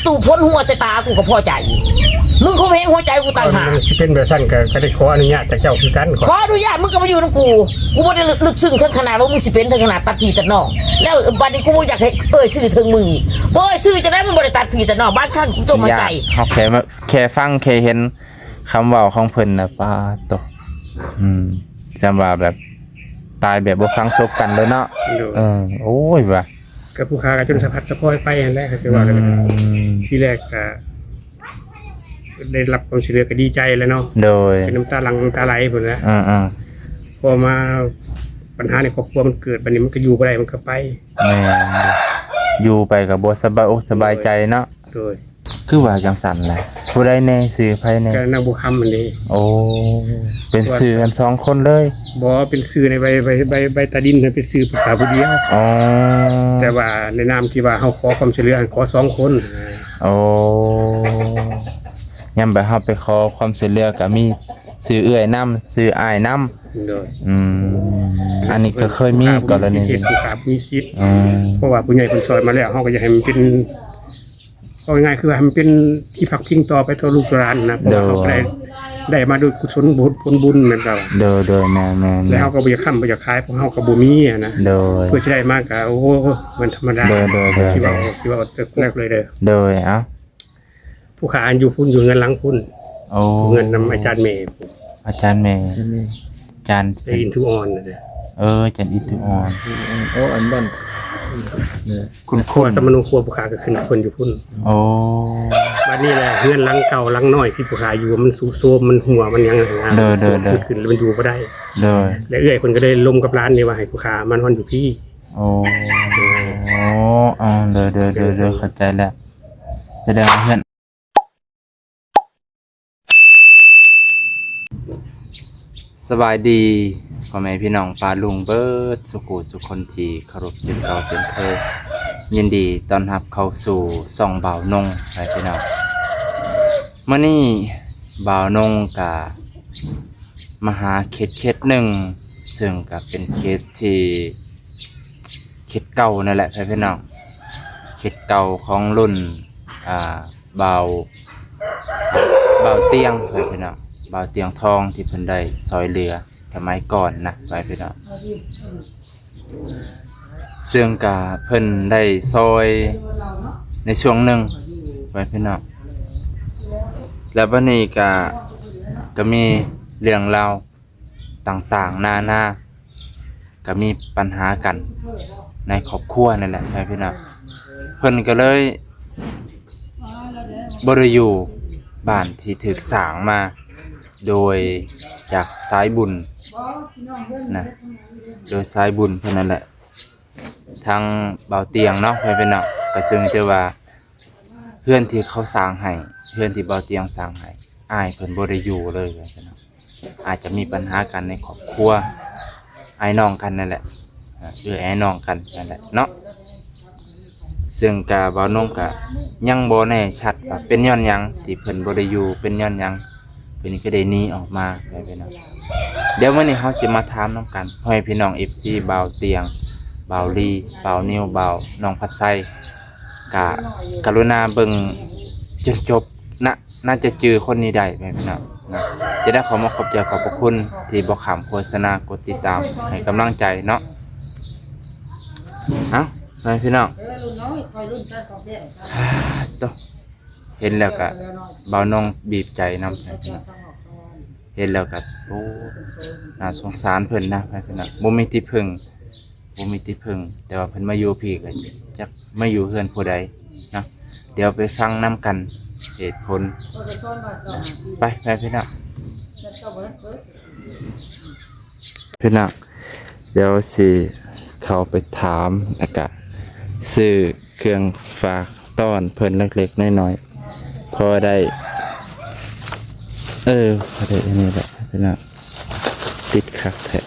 ຕູ້ພົ້ນຫົວໃສ່ຕາກູກໍພໍໃຈ. ມຶງຂົ່ມເຫງຫົວໃຈກູຕ່າງຫາກ. ມັນຊິເປັນແບບຊັ້ນກໍ ກໍໄດ້ຂໍອະນຸຍາດຈາກເຈົ້າຄືກັນ. ຂໍອະນຸຍາດ ມຶງກໍມາຢູ່ນຳກູ. ກູບໍ່ໄດ້ລຶກ ລຶກຊຶ້ງເຖິງຂະໜາດວ່າມຶງຊິເປັນເຖິງຂະໜາດຕັດພີ່ຕັດນ້ອງ. ແລ້ວບັດນີ້ກູບໍ່ຢາກໃຫ້ເອີ່ຍຊື່ເຖິງມຶງອີກ. ບໍ່ເອີ່ຍຊື່ຈັ່ງໃດ ມັນບໍ່ໄດ້ຕັດພີ່ຕັດນ້ອງ. ບາງຄັ້ງກູຕົກມາໃຈ. ເຮົາແຄ່ ແຄ່ຟັງ ແຄ່ເຫັນຄຳເວົ້າຂອງເພິ່ນນະ ປາດໂຕ ອືມ ຈຳວ່າແບບຕາຍແບບບໍ່ຝັງສົບກັນເລີຍເນາະ. ໂດຍ ເອີ ໂອ້ຍວ່າ ກໍຜູ້ຂ້າກໍຈົນສະພັດສະພອຍໄປຫັ້ນແຫຼະ ກໍຄືວ່າ. ອືມ ທີແລກກໍໄດ້ຮັບຄວາມຊ່ວຍເຫຼືອກໍດີໃຈແຫຼະເນາະ. ໂດຍ ເປັນນ້ຳຕາຫຼັ່ງນ້ຳຕາໄຫຼພຸ້ນແຫຼະ. ອືມໆ ພໍມາບັນຫາໃນຄອບຄົວມັນເກີດ ບັດນີ້ມັນກໍຢູ່ບໍ່ໄດ້ ມັນກໍໄປ. ແມ່ນ ຢູ່ໄປກໍບໍ່ສະບາຍອົກສະບາຍໃຈເນາະ. ໂດຍ ຄືວ່າຈັ່ງຊັ້ນລະ? ຜູ້ໃດແດ່? ຊື່ໃຜແດ່? ກໍນາງບົວຄຳຫັ້ນເດ້. ໂອ້ ເປັນຊື່ກັນສອງຄົນເລີຍ? ບໍ່ ເປັນຊື່ໃນໃບ ໃບ ໃບ ໃບຕາດິນຫັ້ນ ເປັນຊື່ຜູ້ຂ້າຜູ້ດຽວ. ອໍ ແຕ່ວ່າໃນນາມທີ່ວ່າເຮົາຂໍຄວາມຊ່ວຍເຫຼືອຫັ້ນ ຂໍສອງຄົນ. ໂອ້ ຍາມແບບເຮົາໄປຂໍຄວາມຊ່ວຍເຫຼືອກໍມີຊື່ເອື້ອຍນຳ ຊື່ອ້າຍນຳ. ໂດຍ ອືມ ອັນນີ້ກໍເຄີຍມີກໍລະນີ ຜູ້ຂ້າບໍ່ມີສິດ ຜູ້ຂ້າບໍ່ມີສິດ. ອືມ ເພາະວ່າຜູ້ໃຫຍ່ເພິ່ນຊ່ອຍມາແລ້ວ ເຮົາກໍຢາກໃຫ້ມັນເປັນ ເວົ້າງ່າຍໆ ຄືວ່າໃຫ້ມັນເປັນທີ່ພັກພິງຕໍ່ໄປຕໍ່ລູກຫຼານນະ. ເພາະວ່າເຮົາກໍໄດ້ ໂດຍ ໄດ້ມາໂດຍກຸສົນບຸນ ຜົນບຸນແມ່ນບໍ່? ໂດຍໆ ແມ່ນໆ ແລ້ວເຮົາກໍບໍ່ຢາກຄ້ຳບໍ່ຢາກຂາຍ ເພາະເຮົາກໍບໍ່ມີຫັ້ນນະ. ໂດຍ ເພື່ອຊິໄດ້ມາກໍ ໂອ້ ມັນທຳມະດາ. ໂດຍໆ ຊິເວົ້າ ຊິເວົ້າແຕ່ແລກເລີຍເດີ. ໂດຍ ເອົ້າ ຜູ້ຂ້າຢູ່ພຸ້ນ ຢູ່ເຮືອນຫຼັງພຸ້ນ. ໂອ້ ເຮືອນນຳອາຈານແມ່ພຸ້ນ. ອາຈານແມ່ ອາຈານແມ່ ອາຈານ ອາຈານອິນທຸອ່ອນນະເດີ. ເອີ ອາຈານອິນທຸອ່ອນ. ໂອ້ ອັນນັ້ນ ຄຸນໆ ຄົວສຳມະໂນຄົວຜູ້ຂ້າກໍຂຶ້ນກັບເພິ່ນຢູ່ພຸ້ນ. ໂອ້ ບັດນີ້ແຫຼະ ເຮືອນຫຼັງເກົ່າຫຼັງນ້ອຍທີ່ຜູ້ຂ້າຢູ່ ມັນຊຸດໂຊມ ມັນຮົ່ວ ມັນຫຍັງຫັ້ນນະ. ໂດຍໆໆ ມັນຂຶ້ນແລ້ວມັນຢູ່ບໍ່ໄດ້. ໂດຍ ແລະເອື້ອຍເພິ່ນກໍໄດ້ລົມກັບຫຼານນີ້ວ່າໃຫ້ຜູ້ຂ້າມານອນຢູ່ພີ້. ໂອ້ ໂອ້ ເອີ ໂດຍໆໆໆ ເຂົ້າໃຈແລ້ວ. ສະແດງວ່າເຮືອນ ສະບາຍດີພໍ່ແມ່ພີ່ນ້ອງປ້າລຸງເບິດສູ່ສູ່ຄົນທີ່ເຄົາລົບເຊັ່ນເກົ່າເຊັ່ນເຄີຍ. ຍິນດີຕ້ອນຮັບເຂົ້າສູ່ຊ່ອງບ່າວນົງ ພີ່ນ້ອງ. ມື້ນີ້ບ່າວນົງກະມາຫາເຂດເຂດໜຶ່ງ ເຊິ່ງກະເປັນເຂດທີ່ ເຂດເກົ່ານັ້ນແຫຼະ ພີ່ນ້ອງ. ເຂດເກົ່າຂອງລຸ້ນ ອ່າ ບ່າວ ບ່າວຕຽງ ພີ່ນ້ອງ ບ່າວຕຽງທອງ ທີ່ເພິ່ນໄດ້ຊ່ອຍເຫຼືອສະໄໝກ່ອນນະ ພີ່ນ້ອງ. ເຊິ່ງກະເພິ່ນໄດ້ຊ່ອຍໃນຊ່ວງໜຶ່ງ ພີ່ນ້ອງ. ແລ້ວບັດນີ້ກະ ກະມີເລື່ອງລາວ ຕ່າງໆນານາ ກໍມີບັນຫາກັນໃນຄອບຄົວນັ້ນແຫຼະ ພີ່ນ້ອງ. ເພິ່ນກໍເລີຍບໍ່ໄດ້ຢູ່ບ້ານທີ່ຖືກສ້າງມາໂດຍຈາກສາຍບຸນນະ ໂດຍສາຍບຸນເພິ່ນນັ້ນແຫຼະ. ທາງບ່າວຕຽງເນາະ ພີ່ນ້ອງ ກໍເຊິ່ງຖືວ່າ ເຮືອນທີ່ເຂົາສ້າງໃຫ້ ເຮືອນທີ່ບ່າວຕຽງສ້າງໃຫ້ ອ້າຍເພິ່ນບໍ່ໄດ້ຢູ່ເລີຍ ພີ່ນ້ອງ. ອາດຈະມີບັນຫາກັນໃນຄອບຄົວ ອ້າຍນ້ອງກັນນັ້ນແຫຼະ ເອື້ອຍອ້າຍນ້ອງກັນນັ້ນແຫຼະເນາະ. ເຊິ່ງກະບ່າວນົງກະຍັງບໍ່ແນ່ຊັດວ່າເປັນຍ້ອນຫຍັງທີ່ເພິ່ນບໍ່ໄດ້ຢູ່ ເປັນຍ້ອນຫຍັງ ເພິ່ນກໍໄດ້ໜີອອກມາ ພີ່ນ້ອງ. ດຽວມື້ນີ້ເຮົາຊິມາຖາມນຳກັນ ພໍ່ແມ່ພີ່ນ້ອງ ເອັຟຊີ ບ່າວຕຽງ ບ່າວລີ ບ່າວນິວ ບ່າວ ນ້ອງພັດໄຊ ກະກະລຸນາເບິ່ງຈົນຈົບນະ ໜ້າຈະຈື່ຄົນນີ້ໄດ້ ພີ່ນ້ອງນະ. ຈະໄດ້ຂໍມາຂອບໃຈຂອບພະຄຸນທີ່ບໍ່ຂ້າມໂຄສະນາ ກົດຕິດຕາມໃຫ້ກຳລັງໃຈເນາະ. ເອົ້າ ພີ່ນ້ອງ ໂຕ ເຫັນແລ້ວກະບ່າວນົງບີບໃຈນຳ ພີ່ນ້ອງ. ເຫັນແລ້ວກະ ໂອ້ ໜ້າສົງສານເພິ່ນນະ ພີ່ນ້ອງ. ບໍ່ມີທີ່ເພິ່ງ ບໍ່ມີທີ່ເພິ່ງ ແຕ່ວ່າເພິ່ນມາຢູ່ພີ້ກໍຈັກມາຢູ່ເຮືອນຜູ້ໃດເນາະ. ດຽວໄປຟັງນຳກັນເຫດຜົນນະ ໄປ ໄປ ພີ່ນ້ອງ. ພີ່ນ້ອງ ດຽວຊິເຂົ້າໄປຖາມ ແລ້ວກະຊື້ເຄື່ອງຝາກຕ້ອນເພິ່ນເລັກໆນ້ອຍໆ ພໍໄດ້ ເອີ ພໍໄດ້ອັນນີ້ແຫຼະ ພີ່ນ້ອງ. ຕິດຄັກແທ້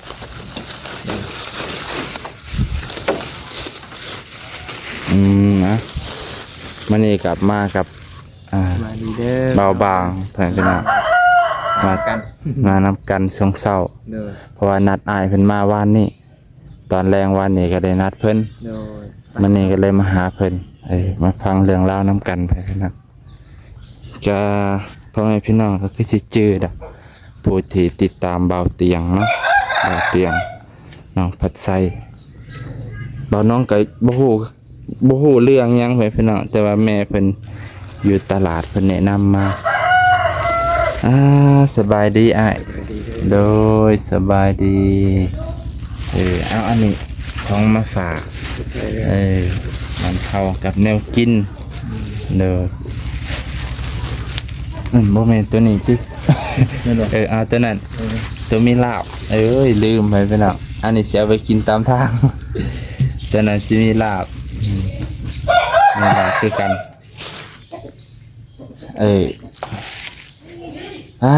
ອືມ ນະ. ມື້ນີ້ກັບມາກັບ ອ່າ ສະບາຍດີເດີ ບ່າວບາງ ເພື່ອນພີ່ນ້ອງ ມາກັນ ມານຳກັນຊ່ວງເຊົ້າ ໂດຍ ເພາະວ່ານັດອ້າຍເພິ່ນມາວານນີ້ ຕອນແລງວານນີ້ກໍໄດ້ນັດເພິ່ນ ໂດຍ ມື້ນີ້ກໍເລີຍມາຫາເພິ່ນ. ເອີ ມາຟັງເລື່ອງລາວນຳກັນໄປເນາະ. ກະພໍ່ແມ່ພີ່ນ້ອງກໍຄືຊິຈື່ດອກ ຜູ້ທີ່ຕິດຕາມບ່າວຕຽງເນາະ ບ່າວຕຽງ ນ້ອງພັດໄຊ. ບ່າວນ້ອງກໍບໍ່ຮູ້ ບໍ່ຮູ້ເລື່ອງຫຍັງໄປພີ່ນ້ອງ ແຕ່ວ່າແມ່ເພິ່ນຢູ່ຕະຫຼາດເພິ່ນແນະນຳມາ. ອ່າ ສະບາຍດີອ້າຍ. ໂດຍ ສະບາຍດີ. ເອີ ເອົາ ອັນນີ້ຂອງມາຝາກ. ເອີ ມັນເຂົ້າກັບແນວກິນ. ໂດຍ ອືມ ບໍ່ແມ່ນຕົວນີ້ຕິ? ແມ່ນບໍ່? ເອີ ເອົາຕົວນັ້ນ. ເອີ ຕົວມີລາບ. ເອີຍ ລືມໄປພີ່ນ້ອງ ອັນນີ້ຊິເອົາໄປກິນຕາມທາງ. ຕົວນັ້ນຊິມີລາບ. ອືມ ມີລາບຄືກັນ. ເອີ ອ່າ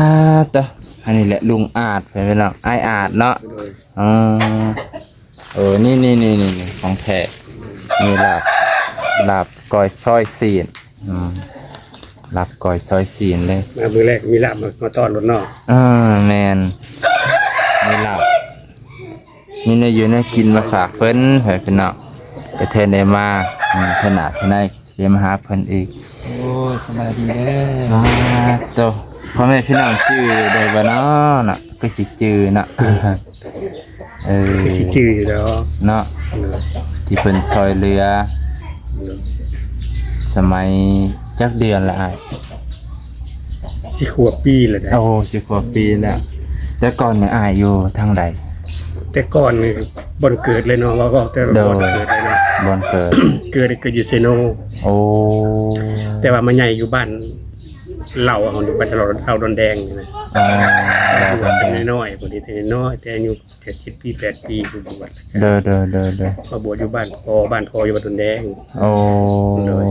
ຕະ ອັນນີ້ແຫຼະລຸງອາດ ພີ່ນ້ອງ ອ້າຍອາດເນາະ. ໂດຍ ເອີ ເອີ ນີ້ໆໆໆ ຂອງແທ້. ມີລາບ ລາບກ້ອຍຊອຍຊີ້ນ. ອືມ ລາບກ້ອຍຊອຍຊີ້ນເລີຍ. ມາມື້ແລກມີລາບມາ ມາຕ້ອນໂລດເນາະ. ເອີ ແມ່ນ ມີລາບ ມີແນວຢູ່ແນວກິນມາຝາກເພິ່ນ ໃຫ້ເພິ່ນເນາະ. ກະເທີໄດ້ມາ ອືມ ເທື່ອໜ້າເທື່ອໃນຊິໄດ້ມາຫາເພິ່ນອີກ. ໂອ້ຍ ສະບາຍດີເດີ. ອ່າ ໂຕ ພໍ່ແມ່ພີ່ນ້ອງຈື່ໄດ້ບໍ່ເນາະ ເນາະ? ຄືຊິຈື່ເນາະ. ເອີ ຄືຊິຈື່ຢູ່ດອກເນາະ ໂດຍ ທີ່ເພິ່ນຊ່ອຍເຫຼືອ. ໂດຍ ສະໄໝຈັກເດືອນລະອ້າຍ? ສິບກວ່າປີແລ້ວເດ້. ໂອ້ ສິບກວ່າປີແລ້ວ. ແຕ່ກ່ອນນີ້ອ້າຍຢູ່ທາງໃດ? ແຕ່ກ່ອນນີ້ ບ່ອນເກີດເລີຍເນາະ ເວົ້າ ເວົ້າແຕ່ ໂດຍ ບ່ອນເກີດເລີຍເນາະ ບ່ອນເກີດ. ເກີດ ເກີດຢູ່ເຊໂນ. ໂອ້ ແຕ່ວ່າມາໃຫຍ່ຢູ່ບ້ານເລົ່າ ເຮົາຢູ່ບ້ານເລົ່າ ເລົ່າດອນແດງນີ້ນະ. ອໍ ຢູ່ແຕ່ນ້ອຍໆ ພຸ້ນ ແຕ່ນ້ອຍ ແຕ່ອາຍຸ ເຈັດ ເຈັດປີ ແປດປີ ຜູ້ບວດ. ໂດຍ ໂດຍ ໂດຍ ໂດຍ. ມາບວດຢູ່ບ້ານພໍ່ ບ້ານພໍ່ຢູ່ບ້ານດອນແດງ. ໂອ້ ໂດຍ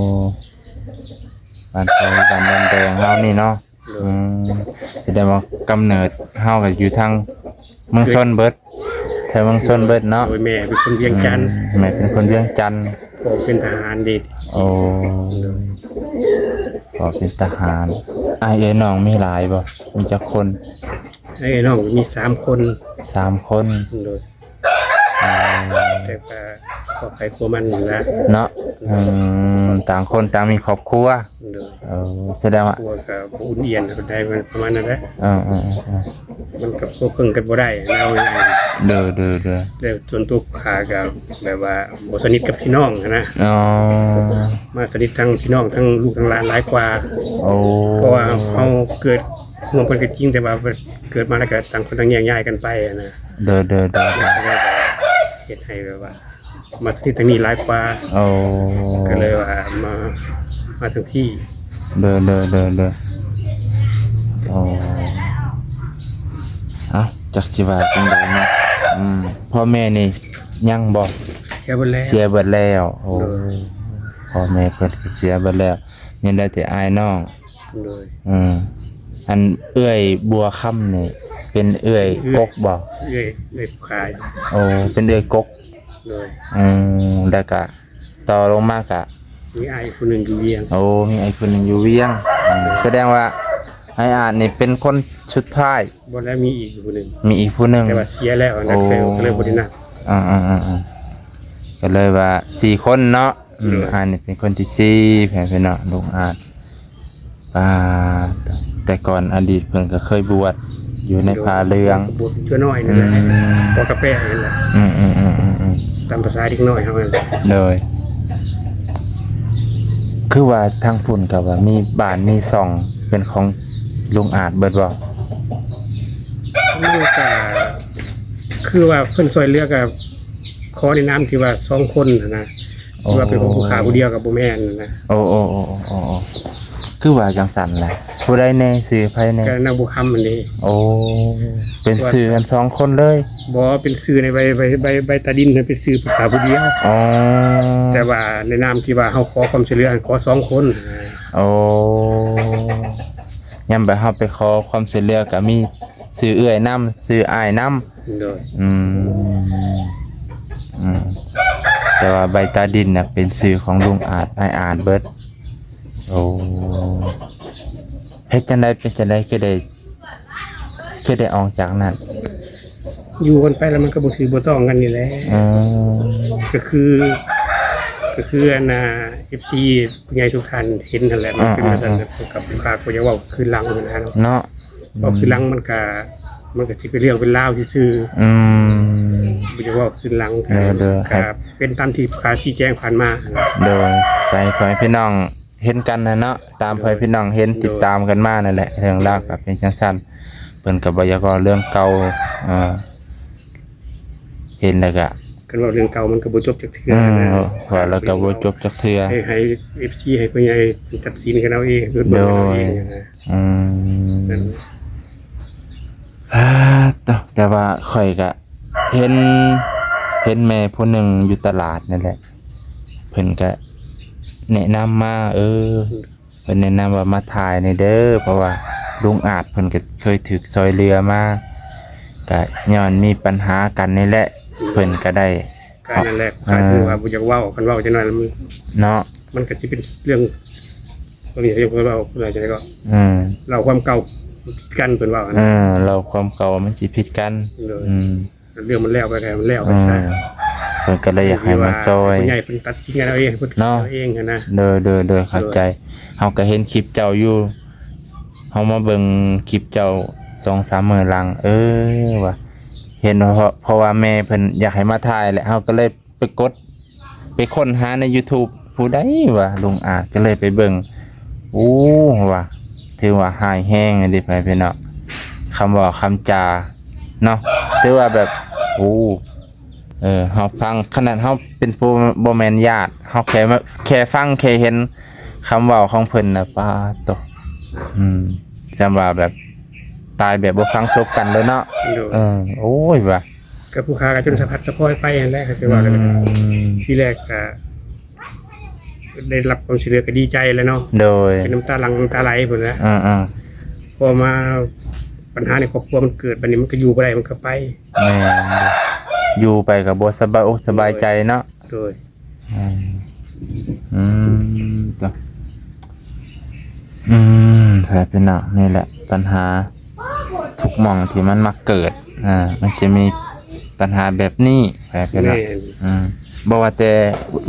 ບ້ານພໍ່ຢູ່ບ້ານດອນແດງເຮົານີ້ເນາະ. ໂດຍ ອືມ ສະແດງວ່າກຳເນີດເຮົາກໍຢູ່ທາງເມືອງຊົນເບິດ ແຖວເມືອງຊົນເບິດເນາະ. ໂດຍ ແມ່ເປັນຄົນວຽງຈັນ. ອືມ ແມ່ເປັນຄົນວຽງຈັນ. ພໍ່ເປັນທະຫານເດ. ໂອ້ ໂດຍ ພໍ່ເປັນທະຫານ. ອ້າຍເອື້ອຍນ້ອງມີຫຼາຍບໍ່? ມີຈັກຄົນ? ອ້າຍເອື້ອຍນ້ອງມີສາມຄົນ. ສາມຄົນ. ໂດຍ ອືມ ແຕ່ກໍຄົວໃຜຄົວມັນຫັ້ນລະເນາະ. ອືມ ຕ່າງຄົນຕ່າງມີຄອບຄົວ. ໂດຍ ເອີ ສະແດງວ່າ ຄົວກໍບໍ່ອຸ່ນອຽນປານໃດ ປະມານນັ້ນແຫຼະ. ເອີໆໆໆ ມັນກໍພົວເພິ່ງກັນບໍ່ໄດ້ ເອົາງ່າຍໆ. ໂດຍໆໆ ແລ້ວສ່ວນຕົວຂ້າກໍແບບວ່າບໍ່ສະໜິດກັບພີ່ນ້ອງຫັ້ນນະ. ອໍ ມາສະໜິດທັງພີ່ນ້ອງ ທັງລູກທັງຫຼານຫຼາຍກວ່າ. ໂອ້ ເພາະວ່າເຮົາເກີດຮ່ວມກັນກໍຈິງ ແຕ່ວ່າເກີດມາແລ້ວກໍຕ່າງຄົນຕ່າງແຍກຍ້າຍກັນໄປຫັ້ນນະ. ໂດຍໆໆໆ ເຮັດໃຫ້ແບບວ່າ ມາສະໜິດທາງນີ້ຫຼາຍກວ່າ. ໂອ້ ກໍເລີຍວ່າມາ ມາທາງພີ້. ໂດຍໆໆໆ ໂອ້ ເອົ້າ ຈັກຊິວ່າຈັ່ງໃດເນາະ. ອືມ ພໍ່ແມ່ນີ້ຍັງບໍ່? ເສຍເບິດແລ້ວ. ເສຍເບິດແລ້ວ. ໂອ້ ໂດຍ ພໍ່ແມ່ເພິ່ນກໍເສຍເບິດແລ້ວ ຍັງໄດ້ແຕ່ອ້າຍນ້ອງ. ໂດຍ ອືມ ອັນເອື້ອຍບົວຄຳນີ້ເປັນເອື້ອຍ ເອື້ອຍ ກົກບໍ່? ເອື້ອຍ ເອື້ອຍຜູ້ຂາຍ. ໂອ້ ເປັນເອື້ອຍກົກ. ໂດຍ ອືມ ແລ້ວກະຕໍ່ລົງມາກະ ມີອ້າຍຜູ້ໜຶ່ງຢູ່ວຽງ. ໂອ້ ມີອ້າຍຜູ້ໜຶ່ງຢູ່ວຽງ. ອືມ ສະແດງວ່າອ້າຍອາດນີ້ເປັນຄົນສຸດທ້າຍ. ບໍ່ ແລ້ວມີອີກຜູ້ໜຶ່ງ. ມີອີກຜູ້ໜຶ່ງ ແຕ່ວ່າເສຍແລ້ວນະ. ໂອ້ ກໍເລີຍບໍ່ໄດ້ນັບ. ອືມໆໆໆ ກໍເລີຍວ່າສີ່ຄົນເນາະ. ອືມ ໂດຍ ອາດນີ້ເປັນຄົນທີສີ່ ແມ່ນເນາະ ລຸງອາດ. ປາດ ແຕ່ກ່ອນອະດີດເພິ່ນກໍເຄີຍບວດຢູ່ໃນ ໂດຍ ຜ້າເຫຼືອງ ບວດຊົ່ວໜ້ອຍນີ້ແຫຼະ. ອືມ ພໍກະແປະນີ້ແຫຼະ. ອືມໆໆໆໆ ຕາມພາສາເດັກນ້ອຍເຮົານັ້ນ. ໂດຍ ຄືວ່າທາງພຸ້ນກໍວ່າມີບ້ານມີຊ່ອງເປັນຂອງລຸງອາດເບິດບໍ່? ມັນກໍຄືວ່າເພິ່ນຊ່ວຍເຫຼືອກໍ ຂໍໃນນາມທີ່ວ່າສອງຄົນຫັ້ນນະ. ຊິວ່າເປັນຂອງຜູ້ຂ້າຜູ້ດຽວກໍບໍ່ແມ່ນນະ. ໂອ້ ໂອ້ ຄືວ່າຈັ່ງຊັ້ນລະ? ຜູ້ໃດແດ່? ຊື່ໃຜແດ່? ກໍນາງບົວຄຳຫັ້ນເດ. ໂອ້ ເປັນຊື່ກັນສອງຄົນເລີຍ? ບໍ່ ເປັນຊື່ໃນໃບ ໃບ ໃບ ໃບຕາດິນຫັ້ນ ເປັນຊື່ຜູ້ຂ້າຜູ້ດຽວ. ອໍ ແຕ່ວ່າໃນນາມທີ່ວ່າເຮົາຂໍຄວາມຊ່ວຍເຫຼືອ ຂໍສອງຄົນ. ໂອ້ ຍາມແບບເຮົາໄປຂໍຄວາມຊ່ວຍເຫຼືອກໍມີຊື່ເອື້ອຍນຳ ຊື່ອ້າຍນຳ. ໂດຍ ອືມ ອືມ ແຕ່ວ່າໃບຕາດິນນະເປັນຊື່ຂອງລຸງອາດ ອ້າຍອາດເບິດ. ໂອ້ ເຮັດຈັ່ງໃດ ເປັນຈັ່ງໃດຄືໄດ້ ຄືໄດ້ອອກຈາກນັ້ນ? ຢູ່ກັນໄປແລ້ວມັນກໍບໍ່ຖືກບໍ່ຕ້ອງກັນນີ້ແຫຼະ. ອືມ ກໍຄື ກໍຄືອັນນ່າ ເອັຟຊີຜູ້ໃຫຍ່ທຸກທ່ານເຫັນຫັ້ນແຫຼະ ມັນເປັນ ອ່າໆໆ ແບບນັ້ນ ແລ້ວກໍລູກຄ້າກໍຢາກເວົ້າຄືນຫຼັງຫັ້ນນະເນາະ ເນາະ ເວົ້າຄືນຫຼັງ ອືມ ມັນກະ ມັນກະຊິເປັນເລື່ອງເປັນລາວຊື່ໆ ອືມ ບໍ່ຢາກເວົ້າຄືນຫຼັງ ເດີໆ ກະເປັນຕາມທີ່ລູກຄ້າຊີ້ແຈງຜ່ານມາຫັ້ນແຫຼະ ໂດຍ ໃຫ້ພໍ່ແມ່ພີ່ນ້ອງເຫັນກັນຫັ້ນເນາະ ຕາມພໍ່ແມ່ພີ່ນ້ອງເຫັນ ໂດຍ ຕິດຕາມກັນມານັ້ນແຫຼະ ເລື່ອງລາວກະເປັນຈັ່ງຊັ້ນ ເພິ່ນກະບໍ່ຢາກເວົ້າເລື່ອງເກົ່າ ເອີ ເຫັນແລ້ວກະ ຄັນເວົ້າເລື່ອງເກົ່າມັນກໍບໍ່ຈົບຈັກເທື່ອ ອືມ ນະ ເວົ້າແລ້ວກໍບໍ່ຈົບຈັກເທື່ອ ໃຫ້ ໃຫ້ເອັຟຊີ ໃຫ້ຜູ້ໃຫຍ່ຕັດສິນກັນເອົາເອງ ເບິ່ງເອົາເອງ ໂດຍ ນະ ອືມ ນັ້ນ ອ່າ ແຕ່ວ່າຂ້ອຍກະເຫັນ ເຫັນແມ່ຜູ້ໜຶ່ງຢູ່ຕະຫຼາດນັ້ນແຫຼະ ເພິ່ນກະແນະນຳມາ ເອີ ເພິ່ນແນະນຳວ່າມາຖ່າຍແດ່ເດີ ເພາະວ່າລຸງອາດເພິ່ນກໍເຄີຍຖືກຊ່ອຍເຫຼືອມາ ກະຍ້ອນມີປັນຫາກັນນີ້ແຫຼະ ເພິ່ນກໍໄດ້ ກໍນັ້ນແຫຼະ ເອີ ຂ້ອຍຖືວ່າບໍ່ຢາກເວົ້າ ຄັນເວົ້າຈັ່ງນັ້ນ ເນາະ ມັນກໍຊິເປັນເລື່ອງ ເລື່ອງທີ່ເພິ່ນເວົ້າ ເວົ້າຈັ່ງໃດກໍ ອືມ ເລົ່າຄວາມເກົ່າຜິດກັນ ເພິ່ນເວົ້າຫັ້ນ ເອີ ເລົ່າຄວາມເກົ່າມັນຊິຜິດກັນ ໂດຍ ອືມ ເລື່ອງມັນແລ້ວໄປ ໃຫ້ມັນແລ້ວໄປຊະ ອືມ ເພິ່ນກໍເລີຍຢາກໃຫ້ມາຊ່ອຍ ໃຫ້ຜູ້ໃຫຍ່ເພິ່ນຕັດສິນກັນເອົາເອງ ໃຫ້ເພິ່ນ ເນາະ ເອົາເອງຫັ້ນນະ ໂດຍ ໂດຍ ໂດຍ ເຂົ້າໃຈ ເຮົາກໍເຫັນຄລິບເຈົ້າຢູ່ ເຮົາມາເບິ່ງຄລິບເຈົ້າສອງສາມມື້ຫຼັງ ເອີ ວ່າເຫັນ ເພາະ ເພາະວ່າແມ່ເພິ່ນຢາກໃຫ້ມາຖ່າຍແຫຼະ ເຮົາກໍເລີຍໄປກົດ ໄປຄົ້ນຫາໃນຢູທູບ ຜູ້ໃດວ່າລຸງອາດ ກໍເລີຍໄປເບິ່ງ ໂອ້ ວ່າ ຖືວ່າຮ້າຍແຮງເດ້ ພໍ່ແມ່ພີ່ນ້ອງ ຄຳເວົ້າຄຳຈາເນາະ ຖືວ່າແບບ ໂອ້ ເອີ ເຮົາຟັງ ຂະໜາດເຮົາເປັນຜູ້ບໍ່ແມ່ນຍາດ ເຮົາແຄ່ ແຄ່ຟັງ ແຄ່ເຫັນຄຳເວົ້າຂອງເພິ່ນນະ ປາດໂທ້ ອືມ ສ່ຳວ່າແບບຕາຍແບບບໍ່ຝັງສົບກັນເລີຍເນາະ ໂດຍ ເອີ ໂອ້ຍ ວ່າ ກໍຜູ້ຂ້າກໍຈົນສະພັດສະພອຍໄປຫັ້ນແຫຼະ ກໍຊິວ່າ ອືມ ທີແລກກໍໄດ້ຮັບຄວາມຊ່ວຍເຫຼືອກໍດີໃຈແຫຼະເນາະ ໂດຍ ເປັນນ້ຳຕາຫຼັ່ງນ້ຳຕາໄຫຼພຸ້ນແຫຼະ ອືມໆ ພໍມາບັນຫາໃນຄອບຄົວມັນເກີດ ບັດນີ້ມັນກໍຢູ່ບໍ່ໄດ້ ມັນກໍໄປ ແມ່ນ ຢູ່ໄປກໍບໍ່ສະບາຍອົກສະບາຍໃຈເນາະ ໂດຍ ອືມ ອືມ ໂຕ ອືມ ແທ້ພີ່ນ້ອງ ນີ້ແຫຼະ ບັນຫາທຸກໝ່ອງທີ່ມັນມັກເກີດ ອ່າ ມັນຈະມີບັນຫາແບບນີ້ ແທ້ພີ່ນ້ອງ ແມ່ນ ອືມ ບໍ່ວ່າແຕ່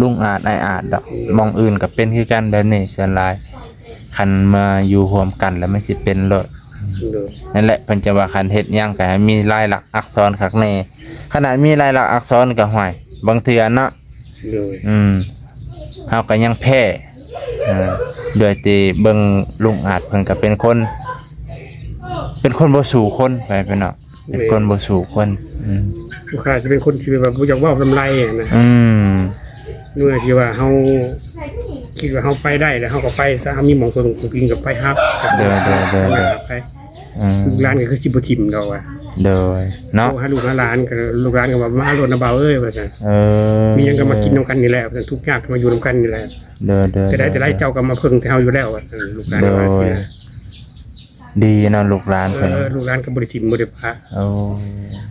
ລຸງອາດ ອ້າຍອາດດອກ ອືມ ໝ່ອງອື່ນກໍເປັນຄືກັນແບບນີ້ ສ່ວນຫຼາຍ ຄັນມາຢູ່ຮ່ວມກັນແລ້ວມັນຊິເປັນໂລດ ໂດຍ ນັ້ນແຫຼະ ເພິ່ນຈະວ່າຄັນເຮັດຫຍັງກໍໃຫ້ມີລາຍລັກອັກສອນຄັກແນ່ ຂະໜາດມີລາຍລັກອັກສອນກໍ ຫ້ວຍ ບາງເທື່ອເນາະ ໂດຍ ອືມ ເຮົາກໍຍັງແພ້ ເອີ ໂດຍທີ່ເບິ່ງລຸງອາດເພິ່ນກໍເປັນຄົນ ເປັນຄົນບໍ່ສູ້ຄົນ ໄປເປັນເນາະ ເປັນຄົນ ແມ່ນ ບໍ່ສູ້ຄົນ ອືມ ລູກຄ້າຈະເປັນຄົນທີ່ແບບວ່າບໍ່ຢາກເວົ້ານຳໄຫຼນະ ອືມ ເມື່ອທີ່ວ່າເຮົາຄິດວ່າເຮົາໄປໄດ້ແລ້ວ ເຮົາກໍໄປຊະ ເຮົາມີໝ່ອງເພິ່ງພິງກໍໄປຮັບ ໂດຍໆໆໆ ໄປ ອືມ ລູກຫຼານກໍຄືຊິບໍ່ຖິ້ມດອກວ່າ ໂດຍ ເນາະ ໂທຫາລູກຫາຫຼານກໍ ລູກຫຼານກໍວ່າ ມາໂລດນະບ່າວເອີຍ ວ່າຊັ້ນ ເອີ ມີຫຍັງກໍມາກິນນຳກັນນີ້ແຫຼະ ວ່າຊັ້ນ ທຸກຍາກກໍມາຢູ່ນຳກັນນີ້ແຫຼະ ໂດຍໆໆ ແຕ່ໃດແຕ່ໃດເຈົ້າກໍມາເພິ່ງແຕ່ເຮົາຢູ່ແລ້ວ ວ່າຊັ້ນ ລູກຫຼານວ່າ ໂດຍ ດີເນາະ ລູກຫຼານເພິ່ນ ເອີ ລູກຫຼານກໍບໍ່ໄດ້ຖິ້ມບໍ່ໄດ້ປະ ໂອ້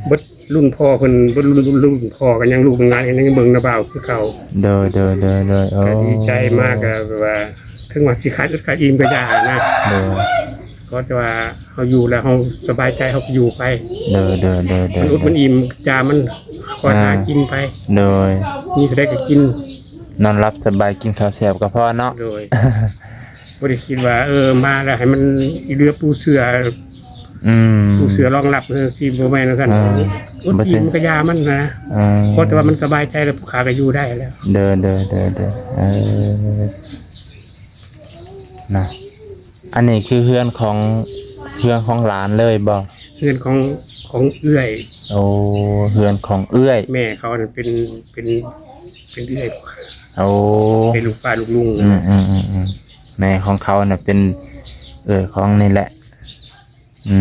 ເບິດລຸ້ນພໍ່ເພິ່ນ ເບິດລຸ້ນ ລຸ້ນພໍ່ກໍຍັງ ລູກຫຼານກໍຍັງເບິ່ງນະບ່າວຄືເກົ່າ ໂດຍໆໆໆ ໂອ້ ກໍດີໃຈມາກ ກໍແບບວ່າ ເຖິງວ່າຊິຂາດອຶດຂາດອີ່ມກໍຢ່ານະ ໂດຍ ຂໍແຕ່ວ່າເຮົາຢູ່ແລ້ວເຮົາສະບາຍໃຈ ເຮົາກໍຢູ່ໄປ ໂດຍໆໆໆ ມັນອົດມັນອີ່ມຢາມັນ ຂໍຫາ ອ່າ ກິນໄປ ໂດຍ ມີເທົ່າໃດກໍກິນ ນອນຫຼັບສະບາຍ ກິນເຂົ້າແຊບກໍພໍເນາະ ໂດຍ ບໍ່ໄດ້ຄິດວ່າ ເອີ ມາແລ້ວໃຫ້ມັນເຫຼືອປູເສື່ອ ອືມ ປູເສື່ອລອງຮັບ ເອີ ທີ່ບໍ່ແມ່ນວ່າຊັ້ນ ອ່າ ອົດອີ່ມມັນກໍຢ່າມັນນະ ອ່າ ຂໍແຕ່ວ່າມັນສະບາຍໃຈແລ້ວ ຜູ້ຂ້າກໍຢູ່ໄດ້ແລ້ວ ເດີໆໆໆ ເອີ ນະ ອັນນີ້ຄືເຮືອນຂອງ ເຮືອນຂອງຫຼານເລີຍບໍ່? ເຮືອນຂອງ ຂອງເອື້ອຍ ໂອ້ ເຮືອນຂອງເອື້ອຍ ແມ່ເຂົານັ້ນເປັນ ເປັນ ເປັນເອື້ອຍ ໂອ້ ເປັນລູກປ້າລູກລຸງ ອືມໆໆໆ ແມ່ຂອງເຂົານະເປັນເອື້ອຍຂອງນີ້ແຫຼະ ອື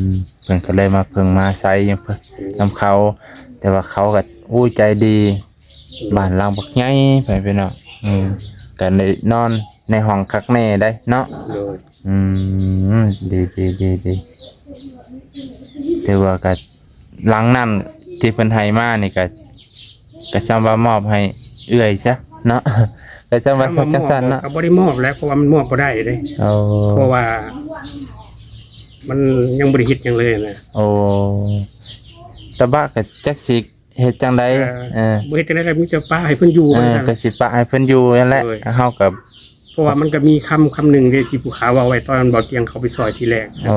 ມ ເພິ່ນກໍເລີຍມາເພິ່ງມາອາໄສນຳເຂົາ ແຕ່ວ່າເຂົາກໍ ໂອ້ ໃຈດີ ອືມ ບ້ານຫຼັງບັກໃຫຍ່ ໄປພີ່ນ້ອງ ອືມ ກໍໄດ້ນອນໃນຫ້ອງຄັກແນ່ໄດ໋ເນາະ ໂດຍ ອືມ ດີໆໆໆ ຖືວ່າກໍ ຫຼັງນັ້ນທີ່ເພິ່ນໃຫ້ມານີ້ກໍ ກໍສ່ຳວ່າມອບໃຫ້ເອື້ອຍຊະເນາະ ກໍສ່ຳວ່າ ຖາມວ່າ ຈັ່ງຊັ້ນເນາະ ມອບບໍ່ ກໍບໍ່ໄດ້ມອບແຫຼະ ເພາະວ່າມັນມອບບໍ່ໄດ້ເດ້ ໂອ້ ເພາະວ່າມັນຍັງບໍ່ໄດ້ເຮັດຫຍັງເລີຍນະ ໂອ້ ຕາບະກໍຈັກຊິ ເຮັດຈັ່ງໃດ ເອີ ເອີ ບໍ່ເຮັດຈັ່ງໃດກໍມີແຕ່ປະໃຫ້ເພິ່ນຢູ່ ເອີ ວ່າຊັ້ນ ກໍຊິປະໃຫ້ເພິ່ນຢູ່ນັ້ນແຫຼະ ໂດຍ ເຮົາກໍ ເພາະວ່າມັນກໍມີຄຳ ຄຳໜຶ່ງເດ້ ທີ່ຜູ້ຂ້າເວົ້າໄວ້ຕອນບ່າວຕຽງເຂົາໄປຊ່ອຍທີແລກ ໂອ້